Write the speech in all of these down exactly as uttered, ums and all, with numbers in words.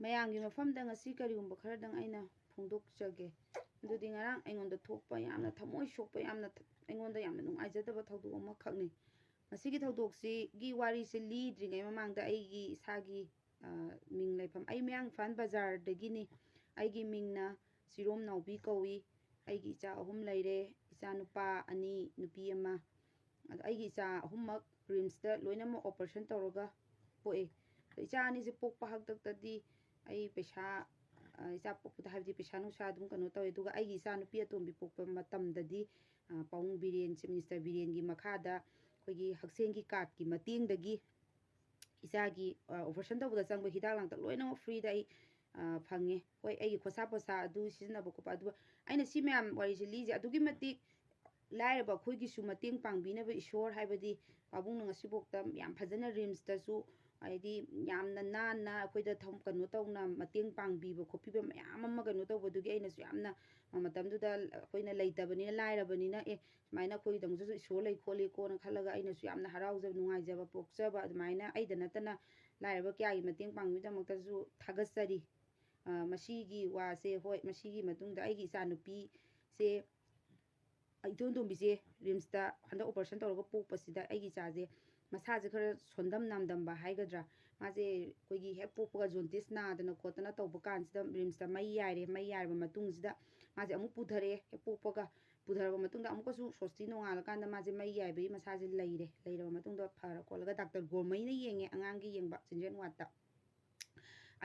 ꯃꯌꯥꯝꯒꯤ ꯃꯐꯝꯗ ꯉꯁꯤ ꯀꯔꯤꯒꯨꯝꯕ ꯈꯔꯗꯪ ꯑꯩꯅ ꯐꯣꯡꯗꯣꯛꯆꯒꯦ꯫ ꯑꯗꯨꯗꯤ ꯉꯔꯥꯡ ꯑꯩꯉꯣꯟꯗ ꯊꯣꯛꯄ ꯌꯥꯝꯅ ꯊꯃꯣꯏ ꯁꯣꯛꯄ, ꯌꯥꯝꯅ ꯊ-, ꯑꯩꯉꯣꯟꯗ ꯌꯥꯝꯅ ꯅꯨꯡꯉꯥꯏꯖꯗꯕ ꯊꯧꯗꯣꯛ ꯑꯃꯈꯛꯅꯤ꯫ ꯃꯁꯤꯒꯤ ꯊꯧꯗꯣꯛꯁꯤꯒꯤ ꯋꯥꯔꯤꯁꯤ ꯂꯤꯗ꯭ꯔꯤꯉꯩ ꯃꯃꯥꯡꯗ ꯑꯩꯒꯤ ꯏꯁꯥꯒꯤ, ꯑ, ꯃꯤꯡ ꯂꯩꯐꯝ, ꯑꯩ ꯃꯌꯥꯡ ꯏꯝꯐꯥꯜ ꯕꯖꯥꯔꯗꯒꯤꯅꯤ꯫ ꯑꯩꯒꯤ ꯃꯤꯡꯅ ꯆꯤꯔꯣꯝ ꯅꯥꯎꯕꯤ ꯀꯧꯏ꯫ ꯑꯩꯒꯤ ꯏꯆꯥ ꯑꯍꯨꯝ ꯂꯩꯔꯦ, ꯏꯆꯥ ꯅꯨꯄꯥ ꯑꯅꯤ, ꯅꯨꯄꯤ ꯑꯃ꯫ ꯑꯗꯣ ꯑꯩꯒꯤ ꯏꯆꯥ ꯑꯍꯨꯝꯃꯛ ꯔꯤꯝꯁꯇ ꯂꯣꯏꯅꯃꯛ ꯑꯣꯄꯔꯦꯁꯟ ꯇꯧꯔꯒ ꯄꯣꯛꯑꯦ꯫ ꯑꯗꯣ ꯏꯆꯥ ꯑꯅꯤꯁꯦ ꯄꯣꯛꯄ ꯍꯥꯛꯇꯛꯇꯗꯤ ꯑꯩ ꯄꯩꯁꯥ, ꯑ, ꯏꯆꯥ ꯄꯣꯛꯄꯗ ꯍꯥꯏꯕꯗꯤ ꯄꯩꯁꯥ ꯅꯨꯡꯁꯥ ꯑꯗꯨꯝ ꯀꯩꯅꯣ ꯇꯧꯋꯦ꯫ ꯑꯗꯨꯒ ꯑꯩꯒꯤ ꯏꯆꯥ ꯅꯨꯄꯤ ꯑꯇꯣꯝꯕꯤ ꯄꯣꯛꯄ ꯃꯇꯝꯗꯗꯤ, ꯑ, ꯄꯥꯕꯨꯡ ꯕꯤꯔꯦꯟ, ꯆꯤꯐ ꯃꯤꯅꯤꯁꯇꯔ ꯕꯤꯔꯦꯟꯒꯤ ꯃꯈꯥꯗ ꯑꯩꯈꯣꯏꯒꯤ ꯍꯛꯁꯦꯜꯒꯤ ꯀꯥꯔꯠꯀꯤ ꯃꯇꯦꯡꯗꯒꯤ ꯏꯆꯥꯒꯤ, ꯑ, ꯑꯣꯄꯔꯦꯁꯟ ꯇꯧꯕꯗ ꯆꯪꯕ ꯍꯤꯗꯥꯛ ꯂꯥꯡꯊꯛ ꯂꯣꯏꯅꯃꯛ ꯐ꯭ꯔꯤꯗ ꯑꯩ, ꯑ, ꯐꯪꯉꯦ꯫ ꯍꯣꯏ, ꯑꯩꯒꯤ ꯈꯣꯔꯁꯥ ꯄꯣꯠꯁꯥ ꯑꯗꯨ ꯁꯤꯖꯤꯟꯅꯕ ꯈꯣꯠꯄ ꯑꯗꯨ, ꯑꯩꯅ ꯁꯤ ꯃꯌꯥꯝ ꯋꯥꯔꯤꯁꯦ ꯂꯤꯁꯦ ꯑꯗꯨꯛꯀꯤ ꯃꯇꯤꯛ ꯂꯥꯏꯔꯕ ꯑꯩꯈꯣꯏꯒꯤꯁꯨ ꯃꯇꯦꯡ ꯄꯥꯡꯕꯤꯅꯕ ꯏꯁꯣꯔ ꯍꯥꯏꯕꯗꯤ ꯄꯥꯕꯨꯡꯅ ꯉꯁꯤꯐꯥꯎꯗ ꯌꯥꯝ ꯐꯖꯅ ꯔꯤꯝꯁꯇꯁꯨ ꯍꯥꯏꯗꯤ ꯌꯥꯝꯅ ꯅꯥꯟꯅ ꯑꯩꯈꯣꯏꯗ ꯊꯝ-, ꯀꯩꯅꯣ ꯇꯧꯅ ꯃꯇꯦꯡ ꯄꯥꯡꯕꯤꯕ ꯈꯣꯠꯄꯤꯕ ꯃꯌꯥꯝ ꯑꯃ ꯀꯩꯅꯣ ꯇꯧꯕꯗꯨꯒꯤ ꯑꯩꯅꯁꯨ ꯌꯥꯝꯅ ꯃꯇꯝꯗꯨꯗ ꯑꯩꯈꯣꯏꯅ ꯂꯩꯇꯕꯅꯤꯅ, ꯂꯥꯏꯔꯕꯅꯤꯅ, ꯑꯦ, ꯁꯨꯃꯥꯏꯅ ꯑꯩꯈꯣꯏꯒꯤꯗꯃꯛꯇꯁꯨ ꯏꯁꯣꯔ ꯂꯩ ꯈꯣꯠꯂꯤꯀꯣꯅ ꯈꯜꯂꯒ ꯑꯩꯅꯁꯨ ꯌꯥꯝꯅ ꯍꯔꯥꯎꯖꯕ, ꯅꯨꯡꯉꯥꯏꯖꯕ ꯄꯣꯛꯆꯕ, ꯑꯗꯨꯃꯥꯏꯅ ꯑꯩꯗ ꯅꯠꯇꯅ ꯂꯥꯏꯔꯕ ꯀꯌꯥꯒꯤ ꯃꯇꯦꯡ ꯄꯥꯡꯕꯒꯤꯗꯃꯛꯇꯁꯨ ꯊꯥꯒꯠꯆꯔꯤ꯫ ꯑ, ꯃꯁꯤꯒꯤ ꯋꯥꯁꯦ, ꯍꯣꯏ, ꯃꯁꯤꯒꯤ ꯃꯇꯨꯡꯗ ꯑꯩꯒꯤ ꯏꯆꯥꯅꯨꯄꯤꯁꯦ, ꯏꯇꯣꯟ ꯇꯣꯝꯕꯤꯁꯦ ꯔꯤꯝꯁꯇ ꯍꯟꯗꯛ ꯑꯣꯄꯔꯦꯁꯟ ꯇꯧꯔꯒ ꯄꯣꯛꯄꯁꯤꯗ ꯑꯩꯒꯤ ꯏꯆꯥꯁꯦ ꯃꯁꯥꯁꯦ ꯈꯔ ꯁꯣꯟꯗꯝ ꯅꯥꯝꯗꯝꯕ ꯍꯥꯏꯒꯗ꯭ꯔꯥ, ꯃꯥꯁꯦ ꯑꯩꯈꯣꯏꯒꯤ ꯍꯦꯛ ꯄꯣꯛꯄꯒ ꯖꯣꯟꯇꯤꯁ ꯅꯥꯗꯅ ꯈꯣꯠꯇꯅ ꯇꯧꯕ ꯀꯥꯟꯁꯤꯗ ꯔꯤꯝꯁꯇ ꯃꯩ ꯌꯥꯏꯔꯦ꯫ ꯃꯩ ꯌꯥꯏꯔꯕ ꯃꯇꯨꯡꯁꯤꯗ ꯃꯥꯁꯦ ꯑꯃꯨꯛ ꯄꯨꯊꯔꯛꯑꯦ꯫ ꯍꯦꯛ ꯄꯣꯛꯄꯒ ꯄꯨꯊꯔꯕ ꯃꯇꯨꯡꯗ ꯑꯃꯨꯛꯀꯁꯨ ꯁꯣꯁꯇꯤ ꯅꯣꯡꯉꯥꯜꯂꯀꯥꯟꯗ ꯃꯥꯁꯦ ꯃꯩ ꯌꯥꯏꯕꯒꯤ ꯃꯁꯥꯁꯦ ꯂꯩꯔꯦ꯫ ꯂꯩꯔꯕ ꯃꯇꯨꯡꯗ ꯐꯔ ꯈꯣꯠꯂꯒ ꯗꯥꯛꯇꯔ ꯒꯣꯔꯃꯩꯅ ꯌꯦꯡꯉꯦ, ꯑꯉꯥꯡꯒꯤ ꯌꯦꯡꯕ, ꯆꯤꯜꯗ꯭ꯔꯦꯟ ꯋꯥꯔꯗꯇ꯫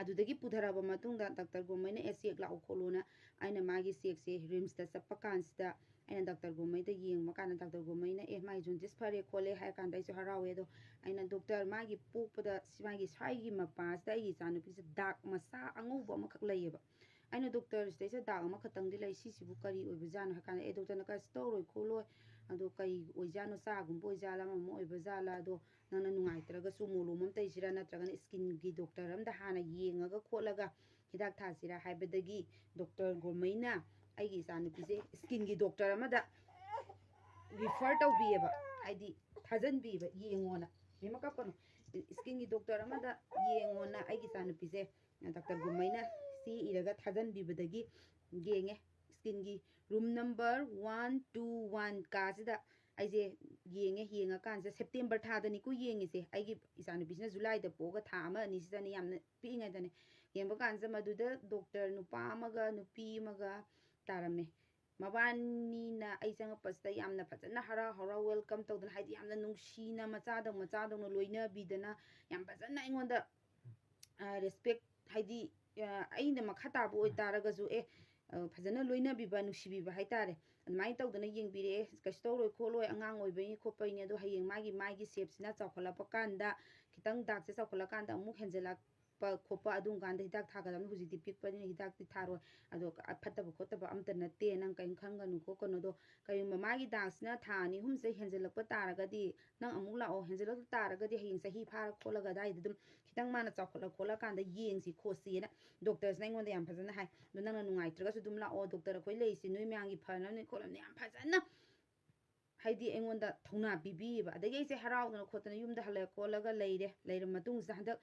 ꯑꯗꯨꯗꯒꯤ ꯄꯨꯊꯔꯕ ꯃꯇꯨꯡꯗ ꯗꯥꯛꯇꯔ ꯒꯣꯔꯃꯩꯅ, "ꯑꯦ, ꯆꯦꯛ ꯂꯥꯛꯎ ꯈꯣꯠꯂꯨꯅ", ꯑꯩꯅ ꯃꯥꯒꯤ ꯆꯦꯛꯁꯦ ꯔꯤꯝꯁꯇ ꯆꯠꯄ ꯀꯥꯟꯁꯤꯗ ꯑꯩꯅ ꯗꯥꯛꯇꯔ ꯒꯣꯔꯃꯩꯗ ꯌꯦꯡꯕ ꯀꯥꯟꯗ ꯗꯥꯛꯇꯔ ꯒꯣꯔꯃꯩꯅ, "ꯑꯦ, ꯃꯥꯒꯤ ꯖꯣꯟꯗꯤꯁ ꯐꯔꯦ ꯈꯣꯠꯂꯦ" ꯍꯥꯏꯔ ꯀꯥꯟꯗ ꯑꯩꯁꯨ ꯍꯔꯥꯎꯋꯦ꯫ ꯑꯗꯣ ꯑꯩꯅ, "ꯗꯣꯛꯇꯔ, ꯃꯥꯒꯤ ꯄꯣꯛꯄꯗ ꯁꯤ ꯃꯥꯒꯤ ꯁ꯭ꯋꯥꯏꯒꯤ ꯃꯄꯥꯁꯤꯗ ꯑꯩꯒꯤ ꯏꯆꯥꯅꯨꯄꯤꯁꯦ ꯗꯥꯛ ꯃꯆꯥ ꯑꯉꯧꯕ ꯑꯃꯈꯛ ꯂꯩꯌꯦꯕ"꯫ ꯑꯩꯅ, "ꯗꯣꯛꯇꯔ, ꯁꯤꯗꯩꯁꯤꯗ ꯗꯥꯛ ꯑꯃꯈꯛꯇꯪꯗꯤ ꯂꯩ, ꯁꯤꯁꯤꯕꯨ ꯀꯔꯤ ꯑꯣꯏꯕꯖꯥꯠꯅꯣ?" ꯍꯥꯏ ꯀꯥꯟꯗ, "ꯑꯦ, ꯗꯣꯛꯇꯔꯅ ꯀꯩꯁꯨ ꯇꯧꯔꯣꯏ ꯈꯣꯠꯂꯣꯏ, ꯑꯗꯣ ꯀꯔꯤ ꯑꯣꯏꯖꯥꯠꯅꯣ, ꯆꯥꯒꯨꯝꯕ ꯑꯣꯏꯖꯥꯠꯂꯥ, ꯑꯃ ꯑꯃ ꯑꯣꯏꯕꯖꯥꯠꯂꯥ, ꯑꯗꯣ ꯅꯪꯅ ꯅꯨꯡꯉꯥꯏꯇ꯭ꯔꯒꯁꯨ ꯃꯣꯂꯣꯝ ꯑꯃ ꯇꯩꯁꯤꯔꯥ, ꯅꯠꯇ꯭ꯔꯒꯅ ꯁ꯭ꯀꯤꯟꯒꯤ ꯗꯣꯛꯇꯔ ꯑꯃꯗ ꯍꯥꯟꯅ ꯌꯦꯡꯉꯒ ꯈꯣꯠꯂꯒ ꯍꯤꯗꯥꯛ ꯊꯥꯁꯤꯔꯥ?" ꯍꯥꯏꯕꯗꯒꯤ ꯗꯣꯛꯇꯔ ꯒꯣꯔꯃꯩꯅ ꯑꯩꯒꯤ ꯏꯆꯥꯅꯨꯄꯤꯁꯦ ꯁ꯭ꯀꯤꯟꯒꯤ ꯗꯣꯛꯇꯔ ꯑꯃꯗ ꯔꯤꯐꯔ ꯇꯧꯕꯤꯌꯦꯕ, ꯍꯥꯏꯗꯤ ꯊꯥꯖꯟꯕꯤꯕ, "ꯌꯦꯡꯉꯣꯅ"꯫ ꯃꯦꯝꯃ ꯀꯞꯀꯅꯨ꯫ ꯁ꯭ꯀꯤꯟꯒꯤ ꯗꯣꯛꯇꯔ ꯑꯃꯗ ꯌꯦꯡꯉꯣꯅ ꯑꯩꯒꯤ ꯏꯆꯥꯅꯨꯄꯤꯁꯦ ꯗꯥꯛꯇꯔ ꯒꯨꯝꯃꯩꯅ ꯆꯦ ꯏꯔꯒ ꯊꯥꯖꯟꯕꯤꯕꯗꯒꯤ ꯌꯦꯡꯉꯦ꯫ ꯁ꯭ꯀꯤꯟꯒꯤ room number one two one ꯀꯥꯁꯤꯗ ꯑꯩꯁꯦ ꯌꯦꯡꯉꯦ꯫ ꯌꯦꯡꯉꯀꯥꯟꯁꯤꯗ ꯁꯦꯞꯇꯦꯝꯕꯔ ꯊꯥꯗꯅꯤꯀꯣ ꯌꯦꯡꯉꯤꯁꯦ꯫ ꯑꯩꯒꯤ ꯏꯆꯥꯅꯨꯄꯤꯁꯤꯅ ꯖꯨꯂꯥꯏꯗ ꯄꯣꯛꯑꯒ ꯊꯥ ꯑꯃ ꯑꯅꯤꯁꯤꯗꯅꯦ, ꯌꯥꯝꯅ ꯄꯤꯛꯏꯉꯩꯗꯅꯦ꯫ ꯌꯦꯡꯕ ꯀꯥꯟꯁꯤꯗ ꯃꯗꯨꯗ ꯗꯣꯛꯇꯔ ꯅꯨꯄꯥ ꯑꯃꯒ ꯅꯨꯄꯤ ꯑꯃꯒ ꯇꯥꯔꯝꯃꯦ꯫ ꯃꯕꯥꯅꯤꯅ ꯑꯩ ꯆꯪꯉꯛꯄꯁꯤꯗ ꯌꯥꯝꯅ ꯐꯖꯅ ꯍꯔꯥꯎ ꯍꯔꯥꯎ ꯋꯦꯜꯀꯝ ꯇꯧꯗꯅ, ꯍꯥꯏꯗꯤ ꯌꯥꯝꯅ ꯅꯨꯡꯁꯤꯅ ꯃꯆꯥꯗꯧ ꯃꯆꯥꯗꯧꯅ ꯂꯣꯏꯅꯕꯤꯗꯅ ꯌꯥꯝ ꯐꯖꯅ ꯑꯩꯉꯣꯟꯗ ꯔꯦꯁꯄꯦꯛ, ꯍꯥꯏꯗꯤ ꯑ, ꯑꯩꯅ ꯃꯈꯥ ꯇꯥꯕ ꯑꯣꯏꯇꯥꯔꯒꯁꯨ ꯑꯦ ꯑ, ꯐꯖꯅ ꯂꯣꯏꯅꯕꯤꯕ, ꯅꯨꯡꯁꯤꯕꯤꯕ ꯍꯥꯏꯇꯥꯔꯦ꯫ ꯑꯗꯨꯃꯥꯏꯅ ꯇꯧꯗꯅ ꯌꯦꯡꯕꯤꯔꯛꯑꯦ꯫ "ꯀꯩꯁꯨ ꯇꯧꯔꯣꯏ ꯈꯣꯠꯂꯣꯏ, ꯑꯉꯥꯡ ꯑꯣꯏꯕꯩꯅꯤ ꯈꯣꯠꯄꯩꯅꯤ, ꯑꯗꯣ ꯍꯌꯦꯡ ꯃꯥꯒꯤ ꯃꯥꯒꯤ ꯁꯦꯞꯁꯤꯅ ꯆꯥꯎꯈꯠꯂꯛꯄ ꯀꯥꯟꯗ, ꯈꯤꯇꯪ ꯗꯥꯛꯁꯦ ꯆꯥꯎꯈꯠꯂꯀꯥꯟꯗ ꯑꯃꯨꯛ ꯍꯦꯟꯖꯜꯂꯛꯄ ꯈꯣꯠꯄ ꯑꯗꯨꯝ ꯀꯥꯟꯗ ꯍꯤꯗꯥꯛ ꯊꯥꯒꯗꯕꯅꯤ, ꯍꯧꯖꯤꯛꯇꯤ ꯄꯤꯛꯄꯅꯤꯅ ꯍꯤꯗꯥꯛꯇꯤ ꯊꯥꯔꯣꯏ, ꯑꯗꯣ ꯐꯠꯇꯕ ꯈꯣꯠꯇꯕ ꯑꯝꯇ ꯅꯠꯇꯦ, ꯅꯪ ꯀꯔꯤꯝ ꯈꯟꯒꯅꯨ ꯈꯣꯠꯀꯅꯨ, ꯑꯗꯣ ꯀꯔꯤꯒꯨꯝꯕ ꯃꯥꯒꯤ ꯗꯥꯛꯁꯤꯅ ꯊꯥ ꯑꯅꯤ ꯑꯍꯨꯝꯁꯦ ꯍꯦꯟꯖꯜꯂꯛꯄ ꯇꯥꯔꯒꯗꯤ ꯅꯪ ꯑꯃꯨꯛ ꯂꯥꯛꯑꯣ, ꯍꯦꯟꯖꯜꯂꯛ ꯇꯥꯔꯒꯗꯤ ꯍꯌꯦꯡ ꯆꯍꯤ ꯐꯥꯔ ꯈꯣꯠꯂꯒ ꯑꯗꯥꯏꯗ ꯑꯗꯨꯝ ꯈꯤꯇꯪ ꯃꯥꯅ ꯆꯥꯎꯈꯠꯂ ꯈꯣꯠꯂꯀꯥꯟꯗ ꯌꯦꯡꯁꯤ ꯈꯣꯠꯁꯤꯅ ꯗꯣꯛꯇꯔꯁꯤꯅ ꯑꯩꯉꯣꯟꯗ ꯌꯥꯝ ꯐꯖꯅ ꯍꯥꯏ꯫ ꯑꯗꯣ ꯅꯪꯅ ꯅꯨꯡꯉꯥꯏꯇ꯭ꯔꯒꯁꯨ ꯑꯗꯨꯝ ꯂꯥꯛꯑꯣ, ꯗꯣꯛꯇꯔ ꯑꯩꯈꯣꯏ ꯂꯩꯔꯤꯁꯤ ꯅꯣꯏ ꯃꯌꯥꯝꯒꯤ ꯐꯅꯕꯅꯤ ꯈꯣꯠꯅꯕꯅꯤ", ꯌꯥꯝ ꯐꯖꯅ ꯍꯥꯏꯗꯤ ꯑꯩꯉꯣꯟꯗ ꯊꯧꯅꯥ ꯄꯤꯕꯤꯌꯦꯕ꯫ ꯑꯗꯒꯤ ꯑꯩꯁꯦ ꯍꯔꯥꯎꯗꯅ ꯈꯣꯠꯇꯅ ꯌꯨꯝꯗ ꯍꯜꯂꯛ ꯈꯣꯠꯂꯒ ꯂꯩꯔꯦ꯫ ꯂꯩꯔ ꯃꯇꯨꯡꯁꯤꯗ ꯍꯟꯗꯛ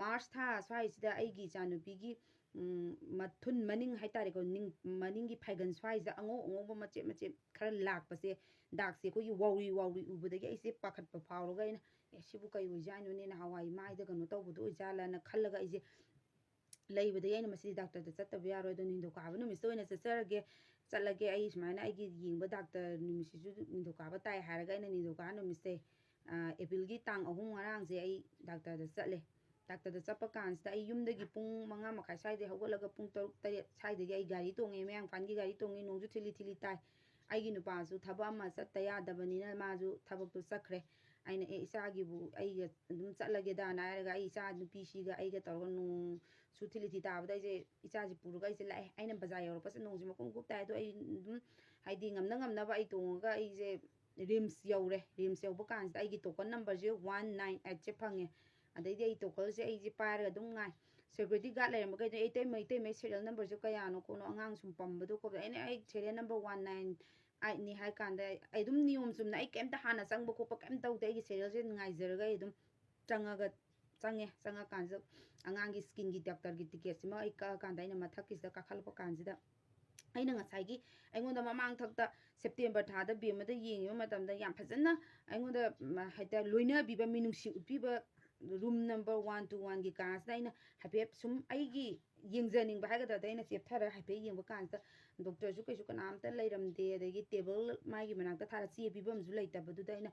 ꯃꯥꯔꯆ ꯊꯥ ꯁ꯭ꯋꯥꯏꯁꯤꯗ ꯑꯩꯒꯤ ꯏꯆꯥꯅꯨꯄꯤꯒꯤ ꯎꯝ, ꯃꯊꯨꯟ ꯃꯅꯤꯡ ꯍꯥꯏꯇꯥꯔꯦꯀꯣ, ꯅꯤꯡ-, ꯃꯅꯤꯡꯒꯤ ꯐꯥꯏꯒꯟ ꯁ꯭ꯋꯥꯏꯁꯤꯗ ꯑꯉꯧ ꯑꯉꯧꯕ ꯃꯆꯦꯠ ꯃꯆꯦꯠ ꯈꯔ ꯂꯥꯛꯄꯁꯦ, ꯗꯥꯛꯁꯦ ꯑꯩꯈꯣꯏꯒꯤ ꯋꯥꯎꯔꯤ ꯋꯥꯎꯔꯤ ꯎꯕꯗꯒꯤ ꯑꯩꯁꯦ ꯄꯥꯈꯠꯄ ꯐꯥꯎꯔꯒ ꯑꯩꯅ, "ꯑꯦ, ꯁꯤꯕꯨ ꯀꯩ ꯑꯣꯏꯖꯥꯠꯅꯣꯅꯦ, ꯅꯍꯥꯟꯋꯥꯏ ꯃꯥꯏꯗ ꯀꯩꯅꯣ ꯇꯧꯕꯗꯣ ꯑꯣꯏꯖꯥꯠꯂꯥꯅ" ꯈꯜꯂꯒ ꯑꯩꯁꯦ ꯂꯩꯕꯗꯒꯤ ꯑꯩꯅ ꯃꯁꯤꯗꯤ ꯗꯥꯛꯇꯔꯗ ꯆꯠꯇꯕ ꯌꯥꯔꯣꯏ, ꯑꯗꯣ ꯅꯤꯡꯊꯧꯀꯥꯕ ꯅꯨꯃꯤꯠꯇ ꯑꯣꯏꯅ ꯆꯠꯆꯔꯒꯦ, ꯆꯠꯂꯒꯦ꯫ ꯑꯩ ꯁꯨꯃꯥꯏꯅ ꯑꯩꯒꯤ ꯌꯦꯡꯕ ꯗꯥꯛꯇꯔ ꯅꯨꯃꯤꯠꯁꯤꯁꯨ ꯅꯤꯡꯊꯧꯀꯥꯕ ꯇꯥꯏ ꯍꯥꯏꯔꯒ ꯑꯩꯅ ꯅꯤꯡꯊꯧꯀꯥꯕ ꯅꯨꯃꯤꯠꯁꯦ, ꯑ, ꯑꯦꯄ꯭ꯔꯤꯜꯒꯤ ꯇꯥꯡ ꯑꯍꯨꯝ ꯉꯔꯥꯡꯁꯦ ꯑꯩ ꯗꯥꯛꯇꯔꯗ ꯆꯠꯂꯦ꯫ ꯗꯥꯛꯇꯔꯗ ꯆꯠꯄ ꯀꯥꯟꯁꯤꯗ ꯑꯩ ꯌꯨꯝꯗꯒꯤ ꯄꯨꯡ ꯃꯉꯥ ꯃꯈꯥꯏ ꯁ꯭ꯋꯥꯏꯗꯩ ꯍꯧꯒꯠꯂꯒ ꯄꯨꯡ ꯇꯔꯨꯛ ꯇꯔꯦꯠ ꯁ꯭ꯋꯥꯏꯗꯒꯤ ꯑꯩ ꯒꯥꯔꯤ ꯇꯣꯡꯉꯦ, ꯃꯌꯥꯡ ꯏꯝꯐꯥꯜꯒꯤ ꯒꯥꯔꯤ ꯇꯣꯡꯉꯦ, ꯅꯣꯡꯁꯨ ꯊꯤꯂꯤ ꯊꯤꯂꯤ ꯇꯥꯏ꯫ ꯑꯩꯒꯤ ꯅꯨꯄꯥꯁꯨ ꯊꯕꯛ ꯑꯃ ꯆꯠꯇ ꯌꯥꯗꯕꯅꯤꯅ ꯃꯥꯁꯨ ꯊꯕꯛꯇꯨ ꯆꯠꯈ꯭ꯔꯦ꯫ ꯑꯩꯅ, "ꯑꯦ, ꯏꯆꯥꯒꯤꯕꯨ ꯑꯩꯒ ꯑꯗꯨꯝ ꯆꯠꯂꯒꯦꯗꯥꯅ" ꯍꯥꯏꯔꯒ ꯑꯩ ꯏꯆꯥ ꯅꯨꯄꯤꯁꯤꯒ ꯑꯩꯒ ꯇꯧꯔꯒ ꯅꯣꯡꯁꯨ ꯊꯤꯂꯤ ꯊꯤ ꯇꯥꯕꯗ ꯑꯩꯁꯦ ꯏꯆꯥꯁꯦ ꯄꯨꯔꯒ ꯑꯩꯁꯦ ꯂꯥꯛꯑꯦ꯫ ꯑꯩꯅ ꯕꯖꯥꯔ ꯌꯧꯔꯛꯄꯁꯦ ꯅꯣꯡꯁꯦ ꯃꯀꯨꯞ ꯃꯀꯨꯞ ꯇꯥꯏ, ꯑꯗꯣ ꯑꯩ ꯑꯗꯨꯝ ꯍꯥꯏꯗꯤ ꯉꯝꯅ ꯉꯝꯅꯕ ꯑꯩ ꯇꯣꯡꯉꯒ ꯑꯩꯁꯦ ꯔꯤꯝꯁ ꯌꯧꯔꯦ꯫ ꯔꯤꯝꯁ ꯌꯧꯕ ꯀꯥꯟꯁꯤꯗ ꯑꯩꯒꯤ ꯇꯣꯀꯟ ꯅꯝꯕꯔꯁꯦ ꯋꯥꯟ ꯅꯥꯏꯟ ꯑꯩꯠꯁꯦ ꯐꯪꯉꯦ꯫ ꯑꯗꯩꯗꯤ ꯑꯩ ꯇꯣꯀꯟꯁꯦ ꯑꯩꯁꯦ ꯄꯥꯏꯔꯒ ꯑꯗꯨꯝ ꯉꯥꯏ꯫ ꯁꯦꯀ꯭ꯌꯨꯔꯤꯇꯤ ꯒꯥꯔꯗ ꯂꯩꯔꯝꯕꯈꯩꯗꯣ, "ꯑꯩ ꯏꯇꯩꯃ, ꯏꯇꯩꯃ, ꯁꯦꯔꯤꯌꯦꯜ ꯅꯝꯕꯔꯁꯦ ꯀꯌꯥꯅꯣ ꯈꯣꯠꯅꯣ, ꯑꯉꯥꯡ ꯁꯨꯝ ꯄꯝꯕꯗꯣ ꯈꯣꯠꯄꯗꯣ", ꯑꯩꯅ, "ꯑꯩ ꯁꯦꯔꯤꯌꯦꯜ ꯅꯝꯕꯔ ꯋꯥꯟ ꯅꯥꯏꯟ ꯑꯩꯠꯅꯤ" ꯍꯥꯏ ꯀꯥꯟꯗ ꯑꯩ ꯑꯗꯨꯝ ꯅꯤꯌꯣꯝ ꯆꯨꯝꯅ ꯑꯩ ꯀꯩꯝꯇ ꯍꯥꯟꯅ ꯆꯪꯕ ꯈꯣꯠꯄ ꯀꯩꯝ ꯇꯧꯗꯦ꯫ ꯑꯩꯒꯤ ꯁꯦꯔꯤꯌꯦꯜꯁꯦ ꯉꯥꯏꯖꯔꯒ ꯑꯩ ꯑꯗꯨꯝ ꯆꯪꯉꯒ ꯆꯪꯉꯦ꯫ ꯆꯪꯉꯀꯥꯟꯁꯤꯗ ꯑꯉꯥꯡꯒꯤ ꯁ꯭ꯀꯤꯟꯒꯤ ꯗꯥꯛꯇꯔꯒꯤ ꯇꯤꯀꯦꯠꯁꯤꯃ ꯑꯩ ꯀꯛꯑꯀꯥꯟꯗ ꯑꯩꯅ ꯃꯊꯛꯀꯤꯁꯤꯗ ꯀꯥꯈꯠꯂꯛꯄ ꯀꯥꯟꯁꯤꯗ ꯑꯩꯅ ꯉꯁꯥꯏꯒꯤ ꯑꯩꯉꯣꯟꯗ ꯃꯃꯥꯡ ꯊꯛꯇ ꯁꯦꯞꯇꯦꯝꯕꯔ ꯊꯥꯗ ꯕꯦꯝꯃꯗ ꯌꯦꯡꯉꯤꯕ ꯃꯇꯝꯗ ꯌꯥꯝ ꯐꯖꯅ ꯑꯩꯉꯣꯟꯗ ꯍꯥꯏꯇꯥꯔꯦ ꯂꯣꯏꯅꯕꯤꯕ, ꯃꯤꯅꯨꯡꯁꯤ ꯎꯠꯄꯤꯕ ꯔꯨꯝ ꯅꯝꯕꯔ ꯋꯥꯟ ꯇꯨ ꯋꯥꯟꯒꯤ ꯀꯥꯁꯤꯗ ꯑꯩꯅ ꯍꯥꯏꯐꯦꯠ ꯁꯨꯝ ꯑꯩꯒꯤ ꯌꯦꯡꯖꯅꯤꯡꯕ ꯍꯥꯏꯒꯗ꯭ꯔꯥ, ꯑꯗ ꯑꯩꯅ ꯆꯦꯞꯊꯔꯒ ꯍꯥꯏꯐꯦꯠ ꯌꯦꯡꯕ ꯀꯥꯟꯁꯤꯗ ꯗꯣꯛꯇꯔꯁꯨ ꯀꯩꯁꯨ ꯀꯅꯥꯝꯇ ꯂꯩꯔꯝꯗꯦ, ꯑꯗꯒꯤ ꯇꯦꯕꯜ ꯃꯥꯒꯤ ꯃꯅꯥꯛꯇ ꯊꯥꯔ ꯆꯦ ꯄꯤꯐꯝꯁꯨ ꯂꯩꯇꯕꯗꯨꯗ ꯑꯩꯅ